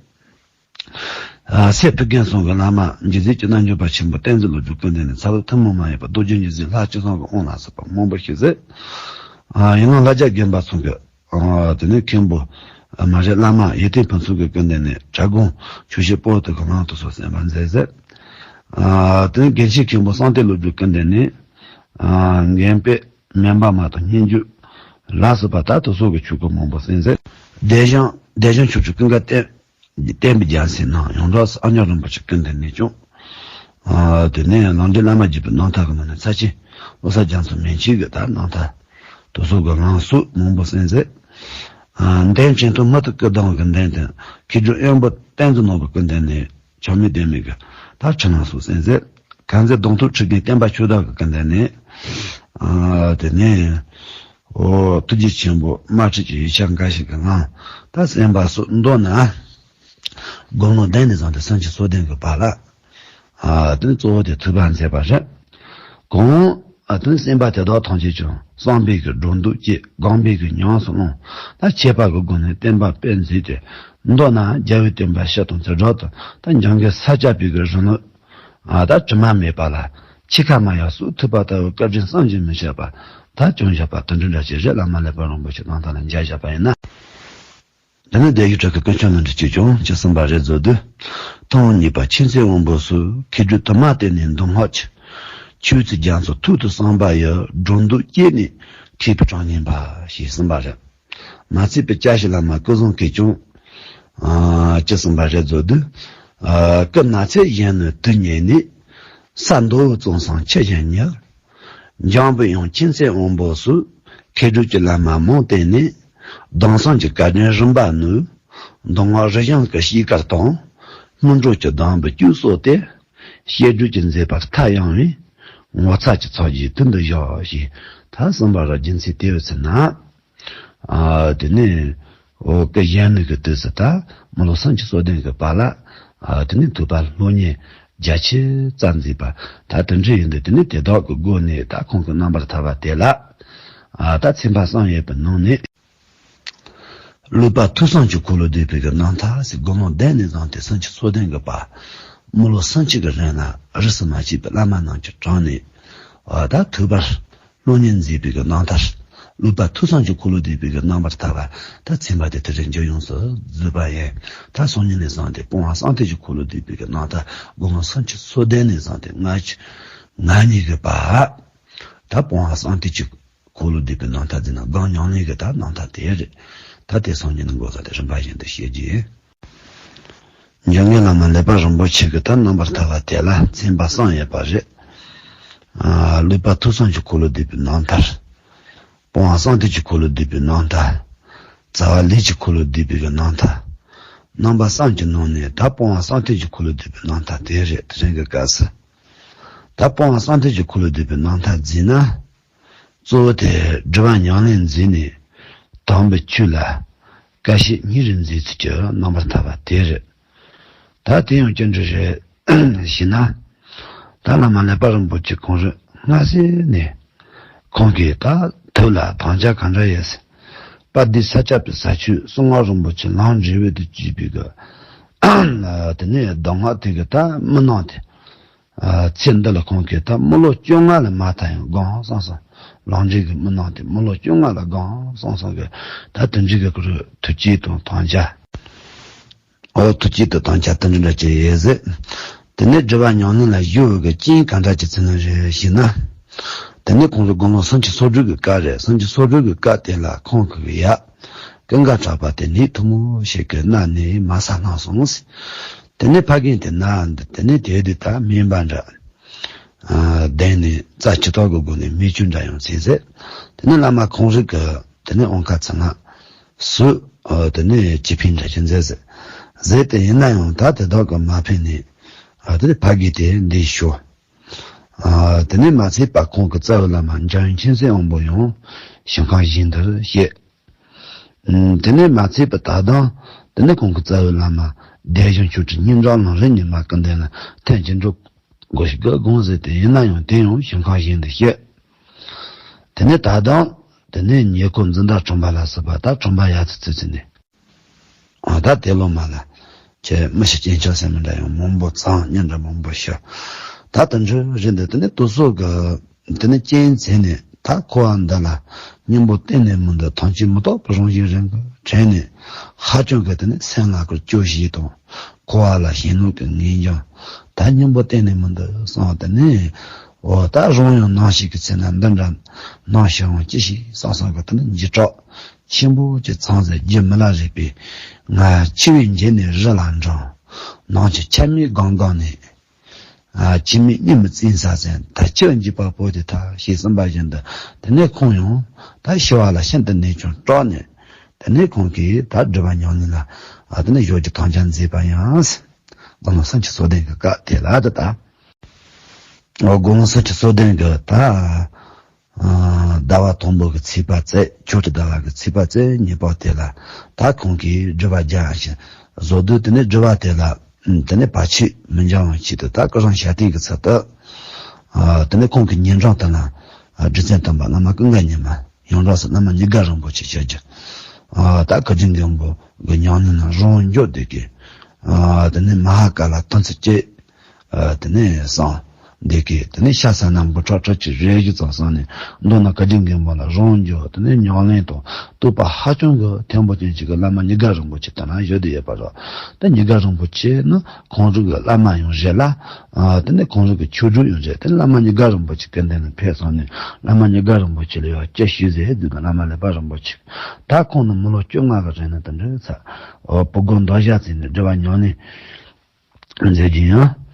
ཨ་སྲས་ཕུར་རྒན་ཚང་གི་བླ་མ་རྗེ་བཙུན་གྱི་རྣལ་འབྱོར་པ་ཆེན་པོ་བསྟན་འཛིན་བློ་གྲོས་སྐུ་མདུན་ནས་ཚ་བོ་ཐུན་མོང་མ་ཡིན་པ་རྡོ་རྗེ་འཇིགས་བྱེད་ལྷ་བཅུ་ཚང་གི་དབང་ལ་སོགས་པ་མང་པོ་ཞིག་མཛད། ཨ་ཡིན་ནའང་ལྷ་རྒྱལ་དགོན་པ་ཚང་གི་ཨ་དེ་ནས་མཁན་པོ་ཨ་མ་རེད། བླ་མ་ཡེ་ཏན་ཕུན་ཚོགས་ཀྱི་སྐུ་མདུན་ནས་བྲག་སྒང་ཆོས་བཤད་པོ་ཏི་གི་ལམ་དུ་སོགས་གསན་པ་མཛད་མཛད། ཨ་དེ་ནས་དགེ་ཆེ་མཁན་པོ་གསང་བསྟོད་བློ་གྲོས་སྐུ་མདུན་ནས་ཨ་མགོན་པོ་མེ་འབར་མ་དང་སྙན་བརྒྱུད་ལ་སོགས་པ་ད་དུ་སོགས་ཀྱི་ཆོས་སྐོར་མང་པོ་གསན་མཛད། བདེ་སྦྱོང་བདེ་སྦྱོང་ཆོས་སྤྲུལ་ཀུན་དགའ་བསྟན་བསྟན་པའི་རྒྱལ་མཚན་ནང་ཡོངས་གྲགས་སུ་ཨ་སྙོགས་རིན་པོ་ཆེ་སྐུ་མདུན་ནས་ཀྱང་། ཨ་དེ་ནས་ལམ་འབྲས་བླ་མ་བརྒྱུད་པའི་རྣམ་ཐར་གྱི་ནང་ནས་ཚར་ཆེན་བློ་བཟང་རྒྱ་མཚོ་མན་ཆད་ཀྱི་ད་རྣམ་ཐར་དུ་སོགས་ཀྱི་ལམ་སྲོལ་མང་པོ་གསན་མཛད། ཨ་འདན་ཆེན་ཐོག་མུ་ཏིག་སྐུ་གདུང་གི་འདན་དང་མཁས་གྲུབ་དབོན་པོ་བསྟན་འཛིན་ནོར་བུ་སྐུ་མདུན་ནས། ཆགས་མེད་ལྡན་མིན་གྱི་ད་ཕྱི་ནང་སོགས་གསན་མཛད། དཀར་མཛེས་གདོང་ཐུག་ཁྲི་རྒན་བསྟན་པ་ཆོས་བདག་གི་སྐུ་མདུན་ནས། ཨ་དེ་ནས་ཨོ་ཐུགས་རྗེ་ཆེན་པོ་དམར་ཁྲིད་ཀྱི་ཡིག་ཆ་འགའ་ཞིག་གི་ནང་ད་གསན་པ་སོགས་མདོར་ན་དགུང་ལོ་བདུན་ནས་བཟུང་སྟེ་སུམ་ཅུ་སོ་བདུན་གྱི་བར་ལ། ཨ་དེ་ནས་གཙོ་བོ་དེ་ཐུགས་ཕན་མཛད་པ་རེད། གང་ཨ་དོན་གསན་པ་དེ་དག་ཐམས་ཅད་ཀྱང་བསམ་པའི་གི་སྒྲོ་འདོགས་བཅད། སྒོམ་པའི་གི་ཉམས་སུ་བླངས། ད་འཆད་པ་གི་སྒོ་ནས་བསྟན་པ་སྤེལ་མཛད་དེ། མདོར་ན་རྒྱལ་བའི་བསྟན་པ་ཕྱི་དང་ཚུར་སྦྲག་ཏུ་ད་འཇམ་མགོན་ས་སྐྱ་པའི་གི་རིང་ལུགས་ཨ་ད་དྲི་མ་མེད་པ་ལ་ཕྱི་ཁ་མ་ཡལ་སོགས་ཐུབ་པ་ལྟ་བུའི་བཀའ་དྲིན་བསམ་གྱིས་མི་ཁྱབ་པ་ད་བྱུང་བཞག་པ་དེ་འདྲ་འདྲ་ཞིག་རེད། བླ་མ་ཀླད་པ་རིན་པོ་ཆེ་རྣམ་ཐར་ལ་མཇལ་བཞག་པ་ཡིན་ན། དེ་ནས་སྡེ་བཞི་གྲོལ་གྱི་ཀུན་མཆོག་ལྷུན་གྲུབ་ཀྱིས་ཀྱང་ཅི་གསུངས་པ་རེད་མཛོད་དུས། ཐུན་མོང་གཉིས་པ་མཁྱེན་བརྩེ་དབང་པོ་སོགས། མཁས་གྲུབ་དུ་མ་བསྟེན་ནས་མདོ་སྔགས་ཀྱི། ཆོས་ཚུལ་རྒྱ་མཚོ་ཐུགས་དང་བསམ་པ་ཡི། སྒྲོ་འདོགས་བཅད་ནས་མཁས་པའི་གྲངས་སྙེད་འབའ། ཞེས་གསུངས་པ་རེད། མ་ཚད་པའི་སྐྱ་ཞིག་བླ་མ་སྐུ་གཟུགས་ཀྱིས་ཀྱང་ཨ་ཅི་གསུངས་པ་རེད་མཛོད་དུས། ཨ་སྐུ་ན་ཚོད་གཞོན་ནུའི་དུས་ཉིད་ནས། ས་མདོ་བོ་རྩོམ་སོང་ཆུ་བཞིན་ཉིལ། འཇམ་པའི་དབྱངས་མཁྱེན་བརྩེ་དབང་པོ་སོགས། མཁས་གྲུབ་ཀྱི་བླ་མ་མང་བསྟེན་ནས། གདམས་གསུམ་གྱི་བཀའ་དྲིན་རིམ་པར་ནོད། མདོ་སྔགས་རིག་གཞུང་གི་ཤེལ་དཀར་དང་། སྨིན་གྲོལ་གྱི་གདམས་པའི་བཅུད་གསོལ་ཏེ། བཤད་སྒྲུབ་ཀྱི་མཛད་པ་མཐའ་ཡངས་པའི། ངོ་མཚར་གྱི་ཚོགས་ཀྱིས་དུས་འདིར་བཞུགས། ཞེས་ད་གསུངས་པ་ར་རྒྱུ་མཚན་དེ་ཡོད་ཚེ་ན། ཨ་དེ་ནས་འོ་སྐུ་གཞོན་ནུ་གི་དུས་སུ་ད་མི་ལོ་སུམ་ཅུ་སོ་བདུན་གི་བར་ལ་ཨ་དེ་ནས་ཐུབ་པ་སློབ་གཉེར་རྒྱ་ཆེ་ཙམ་མཛད་པ་ད་དེ་འདྲ་ཡིན་དུས། དེ་ནས་དེ་དག་གི་སྒོ་ནས་ད་ཁོང་གི་རྣམ་པར་ཐར་པ་དེ་ལ་ཨ་ད་ཚན་པ་གསུམ་ཡོད་པའི་ནང་ནས། བློ་བབ་ཐོས་བསམ་གྱི་འཁོར་ལོ་བསྡུས་པའི་གི་རྣམ་ཐར་ཟེར། དགུང་ལོ་བདུན་ནས་བཟུང་སྟེ་སུམ་ཅུ་སོ་བདུན་གི་བར་མི་ལོ་སུམ་ཅུ་གི་རིང་ལ་རིས་སུ་མ་ཆད་པའི་བླ་མ་རྣམས་ཀྱི་དྲུང་ནས་ཨ་ད་ཐུབ་པ་སློབ་གཉེར་མཛད་པའི་གི་རྣམ་ཐར། བློ་བབ་ཐོས་བསམ་གྱི་འཁོར་ལོ་བསྡུས་པའི་གི་རྣམ་པར་ཐར་པ་ད་ཚན་པ་དེ་དེ་རིང་མཇལ་ཡོངས་སུ་བསྡུས་པ་ཡིན། ད་སང་ཉིན་ནས་བཟུང་སྟེ་སྤོང་བ་གསང་ཐོས་ཀྱི་འཁོར་ལོ་བསྡུས་པའི་གི་རྣམ་ཐར། དགུང་ལོ་སུམ་ཅུ་སོ་བདུན་ནས་བཟུང་སྟེ་ལྔ་བཅུ་ང་གཉིས་ཀྱི་བར་ད་སྤོང་བ་གསང་ཐོས་ཀྱི་འཁོར་ལོ་བསྡུས་པའི་རྣམ་ཐར་འདི་ནི་སྒང་ཉམས་ལེན་གྱི་ད་རྣམ་ཐར་དེ་རེད། ད་དེ་སང་ཉིན་ནས་འགོ་བཙུགས་ཏེ་རིམ་པ་བཞིན་དུ་བཤད་རྒྱུ་ཡིན། འཇམ་མགོན་བླ་མ་ལེགས་པ་རིན་པོ་ཆེ་གིས་ད་རྣམ་པར་ཐར་པ་དེ་ལ་མཚན་པ་གསུམ་ཡོད་པ་རེད། ཨ། བསླབ་པ་ཐོས་བསམ་གྱི་འཁོར་ལོ་བསྡུས་པའི་རྣམ་ཐར། སྤོང་བ་གསང་ཐོས་ཀྱི་འཁོར་ལོ་བསྡུས་པའི་རྣམ་ཐར། རྩ་བ་ལས་ཀྱི་འཁོར་ལོ་བསྡུས་པའི་རྣམ་ཐར། རྣམ་པ་གསུམ་གྱི་ནང་ནས་ད་སྤོང་བ་གསང་ཐོས་ཀྱི་འཁོར་ལོ་བསྡུས་པའི་རྣམ་ཐར་དེ་རེད། དེ་རིང་གི་སྐབས་སུ། ད་སྤོང་བ་གསང་ཐོས་ཀྱི་འཁོར་ལོ་བསྡུས་པའི་རྣམ་ཐར་བརྩིས་ན། གཙོ་བོ་དེ་སྒྲུབ་པ་ཉམས་ལེན་མཛད་ནས་དམ་པའི་ཆོས་ལ་དགའ་ཞེན་སྙིང་རུས་མཛད་ཚུལ་གྱི་རྣམ་པར་ཐར་པ་དེ་རེད། ད་དེ་ཡང་ཅི་འདྲ་རེད་ཞེ་ན། ད་བླ་མ་ལེགས་པ་རིན་པོ་ཆེ་ཁོང་རང་སྔ་ས་ནས་ཁོང་གིས་ད་ཐུགས་ལ་དམ་བཅའ་ག་འདྲ་ཡོད་ཟེར། དཔལ་ལྡན་ས་སྐྱ་པའི་ས་ཆུ་གསང་སྔགས་རིན་པོ་ཆེ་ལམ་འབྲས་བུ་དུ་བཅུག་པའི་གི། དེ་ནས་གདམས་ངག་དེ་གི་ད་མི་སྣང་དེ། ཨ། ཚེ་འདི་ལ་ཁོང་གིས་ད་མི་ལོ་བཅོ་ལྔ་ལ་མ་མཐའ་ཡང་སྒོམ་གསུམ་གསུམ། ལམ་འབྲས་ཀྱི་མི་སྣང་དེ་མི་ལོ་བཅོ་ལྔ་ལ་སྒོམ་གསུམ་གསུམ་གི་ད་དེ་འདྲའི་གི་ཁོ་རང་ཐུགས་བསྐྱེད་དང་དམ་བཅའ། ཨོ། ཐུགས་བསྐྱེད་དང་དམ་བཅའ་དེ་འདྲ་འདྲ་ཅིག་ཡོད་ཟེར། དེ་ནས་སྒྲུབ་པ་ཉམས་ལེན་ལ་གཞོལ་བའི་གི་རྐྱེན་ག་འདྲ་ཅིག་བྱུང་ནི་རེད་ཞེ་ན། དེ་ནས་ཁོང་ཚོ་དགུང་ལོ་སུམ་ཅུ་སོ་དྲུག་གི་སྐབས་རེད། སུམ་ཅུ་སོ་དྲུག་གི་སྐབས་དེ་ལ་ཁོང་གི་ཡབ་ཀུན་དགའ་གྲགས་པ་དེ་ནད་ཐུང་ངུ་ཞིག་གིས་མནར་ནས་མལ་ས་ལངས་སོང་ཟེར། དེ་ནས་ཕ་རྒན་དེ་ན་འདི་དེ་ནས་དེ་དུས་ད་སྨན་པ་འདྲ། ཨ། གདན་ནས་རྩ་ཆེ་ཐོག་གི་སྒོ་ནས་མེ་མཆོད་འདྲ་ཡང་བྱས་ཟེར། དེ་ནས་བླ་མ་ཁོང་རང་གི་དེ་ནས་དབང་ཁ་ཚང་ང་སུ། ཨ། དེ་ནས་སྤྱི་ཕན་འདྲ་ཅིག་མཛད་ཟེར། ཟེར་ཏེ་ཡིན་ན་ཡང་ད་དེ་དག་གིས་མ་ཕན་ནས། ཨ། དེ་ནས་ཕ་རྒན་དེ་འདས་ཤོར། ཨ། དེ་ནས་མ་ཚད་པ་ཁོང་གི་རྩ་བའི་བླ་མ་འཇམ་དབྱངས་མཁྱེན་བརྩེ་དབང་པོ་ཡང་ཞིང་ཁམས་གཞན་དུ་གཤེགས། ཨ། དེ་ནས་མ་ཚད་པ་ད་དུང་དེ་ནས་ཁོང་གི་རྩ་བའི་བླ་མ་སྡེ་གཞུང་ཆོས་ཁྲི་སྙིང་གྲགས་ལམ་རིམ་གཉིས་མ་སྐུ་མདུན་ལ་ཐེངས་གཅིག་འགྲོ་དགོས་ཤིག་དགོངས་ཟེར་ཏེ། ཡིན་ན་ཡང་དེ་ཡང་ཞིང་ཁམས་གཞན་དུ་གཤེགས། དེ་ནས་ད་དུང་དེ་ནས་ཉེ་འཁོར་འཛིན་བདག་ཁྲོམ་པ་ལ་སོགས་པ་ད་ཁྲོམ་པ་ཡ་ཚོ་ཚུད་ཚུད་ནས། ཨ། ད་དེ་ལོ་མ་ལ་ཁྱེད་མི་ཤི་སྐྱེས་ཆགས་ཟེར་མི་འདྲ་ཡང་མང་པོ་ཙང་སྙན་གྲགས་མང་པོ་ཤོར། ད་དེ་འདྲ་རེད་འདུག་དེ་ནས་དུ་སོ་གི་དེ་ནས་རྐྱེན་བྱས་ནས་ད་འཁོར་བ་འདི་ལ་སྙིང་པོ་གཏན་ནས་མི་འདུག་ཐམས་ཅད་མི་རྟོག་པའི་རང་བཞིན་རང་གིས་དྲན་ནས་ཧ་ཅང་གི་དེ་ནས་སེམས་ལ་ཁུར་སྐྱོ་ཞིག་དང་འཁོར་བ་ལ་ཞེན་ནོ་གི་ངེས་འབྱུང་། ད་སྙིང་པོ་གཏན་ནས་མི་འདུག་བསམ་དེ་ནས། འོ། ད་རང་ཡང་ནམ་ཞིག་གི་ཚེ་ན་འདི་འདྲ་ནང་ཞིག་འོང་ཅི་ཞིག་བསམ་བསམ་གི་དེ་ནས་འཇིགས་སྐྲག་ཆེན་པོ་ཅིག་ཚང་ཟེར། རྒྱུ་མི་ལ་རས་པས་ང་འཆི་བས་འགྱེལ་ནས་རི་ལ་འགྲོ། ནམ་འཆི་ཆ་མེད་སྒང་སྒང་ནས། ཨ། འཆི་མེད་གཉིད་མི་བཙན་ས་ཟེར། ད་འཆི་བ་འཇིགས་པ་པོ་དེ་ཐག་ཞེས་གསུངས་པ་བཞིན་དུ། དེ་ནས་ཁོང་ཡང་ད་ཤི་བ་ལ་ཤིན་ཏུ་ནས་ཀྱང་སྐྲག་ནས། དེ་ནས་ཁོང་གིས་ད་སྒྲུབ་པ་ཉམས་ལེན་ལ། ཨ། དེ་ནས་གཞོལ་རྒྱུ་དམ་བཅའ་མཛད་པ་ཡིན། དགུང་ལོ་སུམ་ཅུ་སོ་བདུན་གྱི་སྐབས་དེ་ལ་ད་ལྟ། འོ། དགུང་ལོ་སུམ་ཅུ་སོ་བདུན་གྱི་ད། ཨ། ཟླ་བ་དང་པོ་གི་ཚེས་པ་བཅུ། ཆོ་འཕྲུལ་ཟླ་བ་གི་ཚེས་པ་བཅུ་གཉིས་པ་དེ་ལ་ད་ཁོང་གིས་སྒྲུབ་པ་རྒྱག་བཞིན་བཟོ་དུས། དེ་ནས་སྒྲུབ་པ་དེ་ལ། ཨ། དེ་ནས་བར་ཆད་མི་འབྱུང་བའི་ཆེད་དུ་ད་སྐུ་རིམ་ཞལ་བསྟན་གྱི་ཚུལ་དུ། ཨ། དེ་ནས་ཁོང་གི་ཉེ་འབྲིང་དེ་ལ། ཨ། རྗེ་བཙུན་སྟོན་པ་བླ་མ་ཀུན་དགའ་ཉི་མ། ཡོངས་གྲགས་སུ་བླ་མ་ཉི་དགའ་རིན་པོ་ཆེ་ཞུ་རྒྱུ། ཨ། ད་བཀའ་དྲིན་མགོན་པོ་གི་ཉམས་ལེན་ལ་རང་འཇོག་སྡོད་ཀྱི། ཨ། དེ་ནས་མ་ཧཱ་ཀཱ་ལ་དོན་ཚན་བཅུ། ཨ། དེ་ནས་གསུངས་སྡོད་ཀྱི། དེ་ནས་ཤ་ཟ་ན་འབུ་ཕྲུག་ཕྲུག་ཅིག་རེ་ཞིག་ཙམ་གསུངས་ནས། མདོར་ན་བཀའ་དྲིན་མགོན་པོ་ལ་རང་འཇོག་དེ་ནས་ཉམས་ལེན་དང་བསྟོད་པ་ཧ་ཅང་གི་མཐོན་པོ་ཅན་ཅིག་གི་བླ་མ་ཉི་དགའ་རིན་པོ་ཆེ་དེ་ན་བཞུགས་བསྡད་ཡོད་པ་རེད། ད་ཉི་དགའ་རིན་པོ་ཆེ་ནི་ཁོང་རང་གི་བླ་མ་ཡང་རེད་ལ། ཨ། དེ་ནས་ཁོང་རང་གི་ཆོས་གྲོགས་ཡང་རེད། དེ་ནས་བླ་མ་ཉི་དགའ་རིན་པོ་ཆེ་སྐུ་མདུན་ལ་ཕེབས་སོང་ནས། བླ་མ་ཉི་དགའ་རིན་པོ་ཆེ་ལ་ཡང་ཅི་ཞུས་ཟེར་དུས། བླ་མ་ལེགས་པ་རིན་པོ་ཆེ། ད་ཁོང་ནི་མི་ལོ་བཅོ་ལྔ་གི་རིང་ནས་དེ་འདྲ་ཚར། འོ། བུ་སྒོམ་འདོགས་བཞག་བྱས་ནས་སྒྲུབ་པ་ཉམས་ལེན་མཛད་ཀྱི་ཡོད།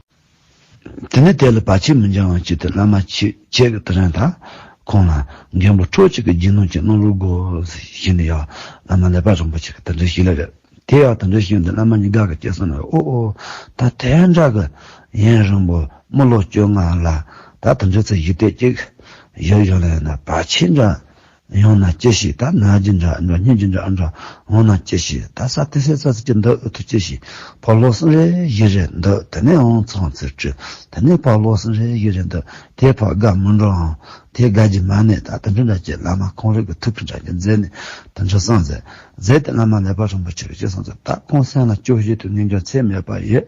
དེ་ནས་དེ་ལ་བར་ཆད་མི་འབྱུང་བའི་ཆེད་དུ་བླ་མ་ཁྱེད་ཁྱེད་ཀྱིས་དེ་རིང་ད་ཁོང་ལ་མགོན་པོ་ཁྲོ་ཆུ་གི་རྗེས་གནང་ཅིག་གནང་རོགས་དགོས་ཞེས་ནས་ཡང་བླ་མ་ལེགས་པ་རིན་པོ་ཆེ་གིས་དེ་འདྲ་ཞུས་ལེ་རེད། དེ་ཡང་དེ་འདྲ་ཞུས་ནས་བླ་མ་ཉི་དགའ་གིས་ཅི་གསུངས་ན། ཨོ་ཨོ། ད་དེ་འདྲ་གི་ཡུན་རིང་པོ་མི་ལོ་བཅོ་ལྔ་ལ་ད་དེ་འདྲ་ཚོ་ཞིག་དེ་གཅིག་ཡོད་ཡོད་ལ་ཡིན་ན་བར་ཆད་འདྲ། ཡང་ན་ཅི་ཞིག་ད་ན་རྒྱུ་འདྲ་འདྲ། སྙུན་རྒྱུ་འདྲ་འདྲ། འོ་ན་ཅི་ཞིག་ད་ས་དེ་སེ་ས་སི་ཅི་འདུག་ཨུ་ཐུ་ཅི་ཞིག་ཕར་ལོགས་སུ་རེ་ཞིག་རེ་འདུག་དེ་ནས་འོང་ཚང་ཚིར་ཁྲི། དེ་ནས་ཕར་ལོགས་སུ་རེ་ཞིག་རེ་འདུག་དེ་ཕར་དགའ་མི་འགྲོ་འང་། དེ་དགའ་རྒྱུ་མ་ནས་ད་དེ་འདྲ་འདྲ་ཅི་བླ་མ་ཁོང་རང་གི་ཐུགས་ཕན་དྲག་གི་མཛད་ནས་དེ་འདྲ་གསུངས་ཟེར། ཟེར་ཏེ་བླ་མ་ལེགས་པ་རིན་པོ་ཆེ་གིས་ཅི་གསུངས་ཟེར། ད་ཁོང་སེམས་ལ་སྐྱོ་ཞིག་ཏུ་ངེས་འབྱུང་ཚད་མེད་པ་ཡོད།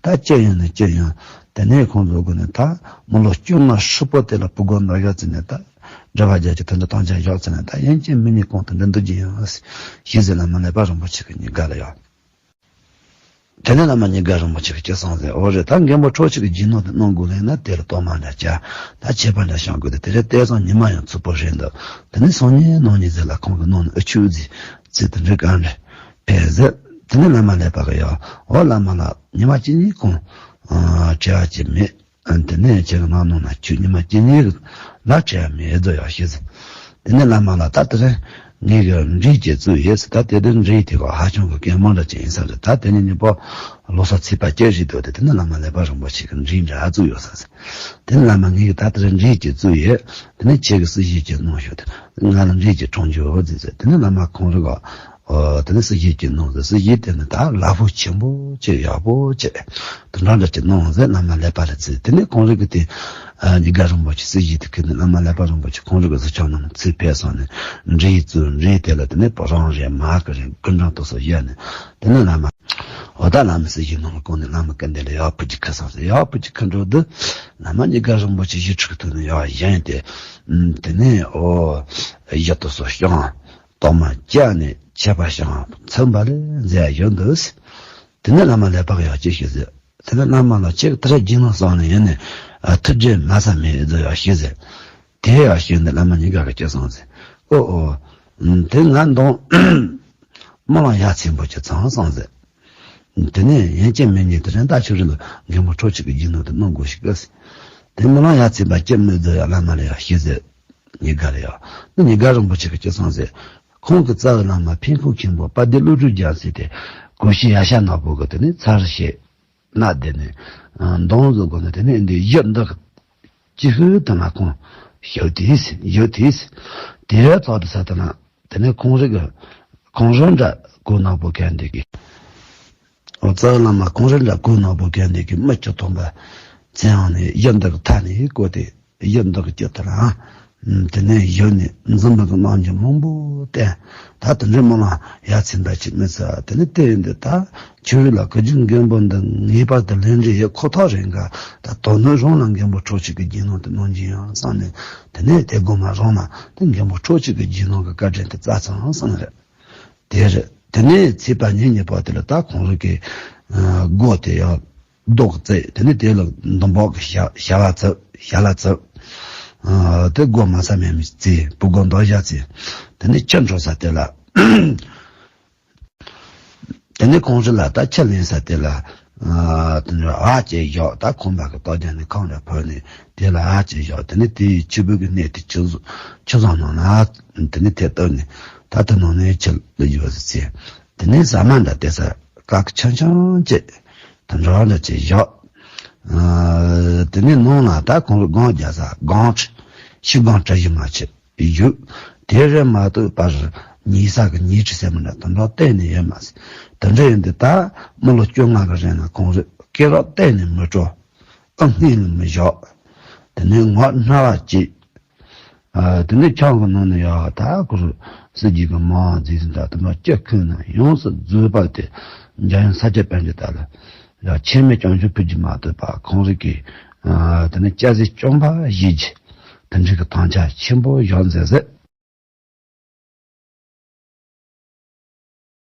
ད་ཅི་ཡིན་ནས་ཅི་ཡིན། དེ་ནས་ཁོང་ཚོ་དགོས་ནས་ད་མི་ལོ་བཅོ་ལྔ་ཧྲིལ་པོ་དེ་ལ་བུ་སྒོམ་འདོགས་བཞག་བྱས་ནས་ད། སྒྲུབ་པ་རྒྱག་རྒྱུ་དེ་འདྲ་དམ་བཅའ་བཞག་ཚར་ནས། ད་ཡིན་གཅིག་མིན་གཉིས་ཁོང་དེ་འདྲ་འདུག་རྒྱུ་ཡིན་ཞེས་ཟེར་བླ་མ་ལེགས་པ་རིན་པོ་ཆེ་གིས་ཉི་དགའ་ལ་ཡང་། དེ་ནས་བླ་མ་ཉི་དགའ་རིན་པོ་ཆེ་གིས་ཅི་གསུངས་ཟེར། འོ་རེད། ད་མགོན་པོ་ཁྲོ་ཆུ་གི་རྗེས་གནང་དེ་གནང་དགོས་ལེ་ན་དེ་ལ་གཏོར་མ་འདྲ་བྱ། ད་བྱེད་པ་འདྲ་བྱ་དགོས་ཏེ། དེ་རེད། དེ་ཙང་ཉི་མ་ཡང་ཚུགས་པོ་རེད་འདུག་དེ་ནས་སང་ཉིན་གནངས་ཉིན་ཟེར་ལ་ཁོང་གིས་གནང་ནས་ཨ་ཆུ་ཟིག་ཚེ་དེ་འདྲ་གང་རེད་ཕེབས་ཟེར། དེ་ནས་བླ་མ་ཀླད་པ་གིས་ཡང་འོ་བླ་མ་ལགས་ཉི་མ་གཅིག་གཉིས་གོང་ཨ་བྲེལ་བ་ཅིག་མེད། ཨ་དེ་ནས་ཁྱེད་ཀྱི་ནང་ནང་ན་ཁྱོད་ཉི་མ་གཅིག་གཉིས་ལ་བྲེལ་བ་མེད་ཟེར་ཡང་ཞུས་ཟེར། དེ་ནས་བླ་མ་ལགས་ད་དེ་རིང་ངེད་ཀྱི་འབྲས་ཅིག་བཙུགས་ཡོད་ཟེར། ད་དེ་དུས་འབྲས་དེ་ག་ཧ་ཅང་གི་སྐལ་མང་འདྲ་ཅིག་ཡིན་ས་རེད། ད་དེ་ནས་ཉིན་པོ་ལོ་གསར་ཚེས་པ་བཅུ་བཞི་དུས་དེ་དེ་ནས་བླ་མ་ཀླད་པ་རིན་པོ་ཆེ་གིས་འབྲས་འདྲ་བཙུགས་ཡོད་ས་ཟེར། དེ་ནས་བླ་མ་ངེད་ཀྱི་ད་དེ་རིང་འབྲས་ཅིག་བཙུགས་ཡོད། དེ་ནས་ཁྱེད་ཀྱིས་སྲུ་ཞུ་ཅིག་གནང་ཤོག་དེ། ང་ལ་འབྲས་ཅིག་འཐུང་རྒྱུ་ཡོད་ཟེར་ཟེར། དེ་ནས་བླ་མ་ཁོང་རང་གིས་ཨོ་དེ་ནས་སྲུ་ཞུ་ཅིག་གནང་ཟེར། སྲུ་ཞུ་དེ་ནི་ད་ལ་ཕུག་ཆེན་པོ་ཅིག་ཡག་པོ་ཅིག་དེ་འདྲ་འདྲ་ཅིག་གནང་ཟེར། བླ་མ་ཀླད་པ་ལ་བཙལ། དེ་ནས་ཁོང་རང་གིས་དེ་ཨ་ཉི་དགའ་རིན་པོ་ཆེ་སྲུ་ཞུ་དེ་ཁྱེར་ནས་བླ་མ་ཀླད་པ་རིན་པོ་ཆེ་ཁོང་རང་གི་གཟི་ཆག་ནང་ཚུར་ཕེབས་སོང་ནས་འབྲས་བཙུགས། འབྲས་དེ་ལ་དེ་ནས་བུ་རམ་རེད་མ་གི་རེད་དགུ་འགྲམ་དུ་སོགས་བཞག་ནས་དེ་ནས་བླ་མ་འོ་ད་བླ་མ་སྲུ་ཞུ་ནང་ལ་བསྐོར་ནས་བླ་མ་སྐུ་མདུན་ལ་ཡར་ཕུད་ཅིག་ཁུར་སོང་ཟེར། ཡར་ཕུད་ཅིག་ཁུར་འགྲོ་དུས་བླ་མ་ཉི་དགའ་རིན་པོ་ཆེ་ཡིག་ཕྲུག་ཐུག་ནས་ཡར་བཞེངས་ཏེ་དེ་ནས་ཨོ་ཡིད་དུ་སོ་ཤང་། གཏོར་མ་བཅག་ནས་མཆོད་པ་ཞིང་ཚིམ་པ་ལས་མཛད་ཡོད་འདུག། དེ་ནས་བླ་མ་ཀླད་པ་གིས་ཡང་ཅི་ཞུས་ཟེར། དེ་ནས་བླ་མ་ལགས་ཁྱེད་ཀྱིས་དེ་འདྲ་བགྱིས་གནང་སོང་ནས་ཡིན་ནས་ཨ་ཐུགས་རྗེ་མ་ཟ་མི་ཡི་ཟེར་ཡང་ཞུས་ཟེར། དེ་ཡང་ཞུས་ནས་བླ་མ་ཉི་དགའ་གིས་ཅི་གསུངས་ཟེར། ཨོ་ཨོ། དེ་ང་མདང་སྨོན་ལམ་ཡ་མཚན་པོ་ཅིག་ཚང་སོང་ཟེར། དེ་ནས་ཡན་ཆད་མི་ཉན་དེ་རིང་ད་ཁྱོད་རང་ལ་མགོན་པོ་ཁྲོ་ཆུ་གི་རྒྱུ་ནོར་དེ་གནང་དགོས་ཤིག་གི་ཟེར། དེ་སྨོན་ལམ་ཡ་མཚན་པ་ཅི་སྨོས་ཟེར་ཡང་བླ་མ་ལ་ཡང་ཞུས་ཟེར། ཉི་དགའ་ལ་ཡང་། ནི་ཉི་དགའ་རིན་པོ་ཆེ་གིས་ཅི་གསུངས་ཟེར། ཁོང་གི་རྩ་བའི་བླ་མ་ཕན་ཁུག་མཁན་པོ་དཔལ་ལྡན་ཀླུ་སྒྲུབ་རྒྱལ་མཚན་དེ་གོས་ཆེན་ཡ་ཤ་ནག་པོ་གི་དེ་ནས་ཚར་བཞེས་ན་དེ་ནས་མདང་བཟོ་དགོས་ན་དེ་ནས་འདི་ཡུལ་འདི་གི་ཅི་ཧུད་དུ་ན་ཁོང་བཞུགས་དེས་བཞུགས་དེས། དེ་ར་ཚོགས་དུ་ས་དུ་ན་དེ་ནས་ཁོང་རིག་གི་ཁོང་རང་འདྲ་གོས་ནག་པོ་གན་དེ་གི། འོ་རྩ་བའི་བླ་མ་ཁོང་རང་འདྲ་གོས་ནག་པོ་གན་དེ་གི་མི་བཅུ་ཐམ་པ་ཚེ་ཡང་ནས་ཡུལ་འདི་གི་མཐའ་ནས་བསྐོར་ཏེ་ཡུལ་འདི་གི་དཀྱིལ་དུ་ལ་དེ་ནས་ཡུལ་ནས་འཛུམ་པ་གི་རྣམ་འགྱུར་མང་པོ་བསྟན། ད་དེ་འདྲའི་སྨོན་ལམ་ཡ་མཚན་པ་ཅིག་མི་ཚར། དེ་ནས་དེ་ཡིན་དུས་ད་ཁྱོད་རིག་ལ་གི་རྒྱུ་མགོན་པོ་འདི་ངེས་པར་དུ་ལེན་རེ་ཡོད་ཁོ་ཐག་རེད་འགའ། ད་དོ་ནུབ་རང་ལ་མགོན་པོ་ཁྲོ་ཆུ་གི་རྒྱུ་ནོར་དེ་གནང་རྒྱུ་ཡང་བསམ་ནས་དེ་ནས་དེ་དགོང་མ་རང་ལ་དེ་མགོན་པོ་ཁྲོ་ཆུ་གི་རྒྱུ་ནོར་གི་བཀའ་དྲིན་དེ་བསྩལ་ཚར་བསམ་རེད། དེ་རེད། དེ་ནས་ཚེས་པ་ཉེར་གཉིས་པ་དེ་ལ་ད་ཁོང་རང་གི་སྒོ་དེ་ཡང་རྡོ་གིས་བརྩིགས། དེ་ནས་དེ་ལ་འདུམ་བག་གི་ཞལ་ལག་བརྩིགས། ཞལ་ལག་བརྩིགས། དེ་སྒོ་མ་ཟ་མེད་མི་བརྩིགས། སྤུ་སྒོ་འདོགས་བཞག་བརྩིགས། དེ་ནས་ཁྱི་འགྲོ་ས་དེ་ལ། དེ་ནས་ཁོང་ཚོ་ལ་ད་ཁྱི་ལེན་ས་དེ་ལ། ཨ་དེ་ནས་ཨ་ཅེ་བཞག་ད་ཁང་པ་གི་ཏོག་ཅན་ནས་ཁང་རེ་ཕུབ་ནས་དེ་ལ་ཨ་ཅེ་བཞག་དེ་ནས་དེའི་ཕྱུ་པའི་གི་གནས་དེ་ཁྱི་བཟོ་ཁྱི་བཟོ་ནང་ན་དེ་ནས་དེ་བཏབ་ནས་ད་དེ་ནང་ནས་ཁྱི་ལ་ཡོད་ཟེར་ཚེ། དེ་ནས་ཟ་མ་འདྲ་དེ་ས་དཀར་གི་ཆང་ཆང་ཅེ་དེ་འདྲ་འདྲ་ཅེ་བཞག་དེ་ནས་ནང་ལ་ད་ཁོང་ཚོ་སྒང་རྒྱག་ས་སྒང་ཁྲི་ཤི་སྒང་གྲུ་བཞི་མ་ཆེ། ཡོད། དེ་རེད་མ་གཏོགས་པར་ཉལ་ས་གི་ཉལ་ཁྲི་ཟེར་མི་འདྲ་དེ་འདྲ་གཏན་ནས་ཡོད་མ་རེད། དེ་འདྲ་ཡིན་དུས་ད་མི་ལོ་བཅོ་ལྔ་གི་རིང་ལ་ཁོང་རེ་སྐེ་རགས་གཏན་ནས་མི་བྲོ། ཨ་སྔས་ལ་མི་བཞག་དེ་ནས་ངོ་སྣ་བ་བྱེད། ཨ་དེ་ནས་ཁྱང་གི་ནང་ནས་ཡང་ད་ཁོ་རེ་སྲིད་ཇུས་གི་མང་འཛིན་ཟིན་ད་དེ་འདྲ་སྐྱ་ཁུག་ནས་ཡོངས་སུ་རྫོགས་པ་དེ་འཇམ་དབྱངས་ས་སྐྱ་པཎྜི་ཏ་ལ་ཡང་ཆེན་མོའི་སྐྱབས་འཇུག་ཕུལ་རྒྱུ་མ་གཏོགས་པ་ཁོང་རེ་གི་ཨ་དེ་ནས་སྐྱ་ཟས་བཅོམ་པ་བཞེས་རྒྱུ། དེ་འདྲའི་གི་དམ་བཅའ་ཆེན་པོ་བཞག་མཛད་ཟེར།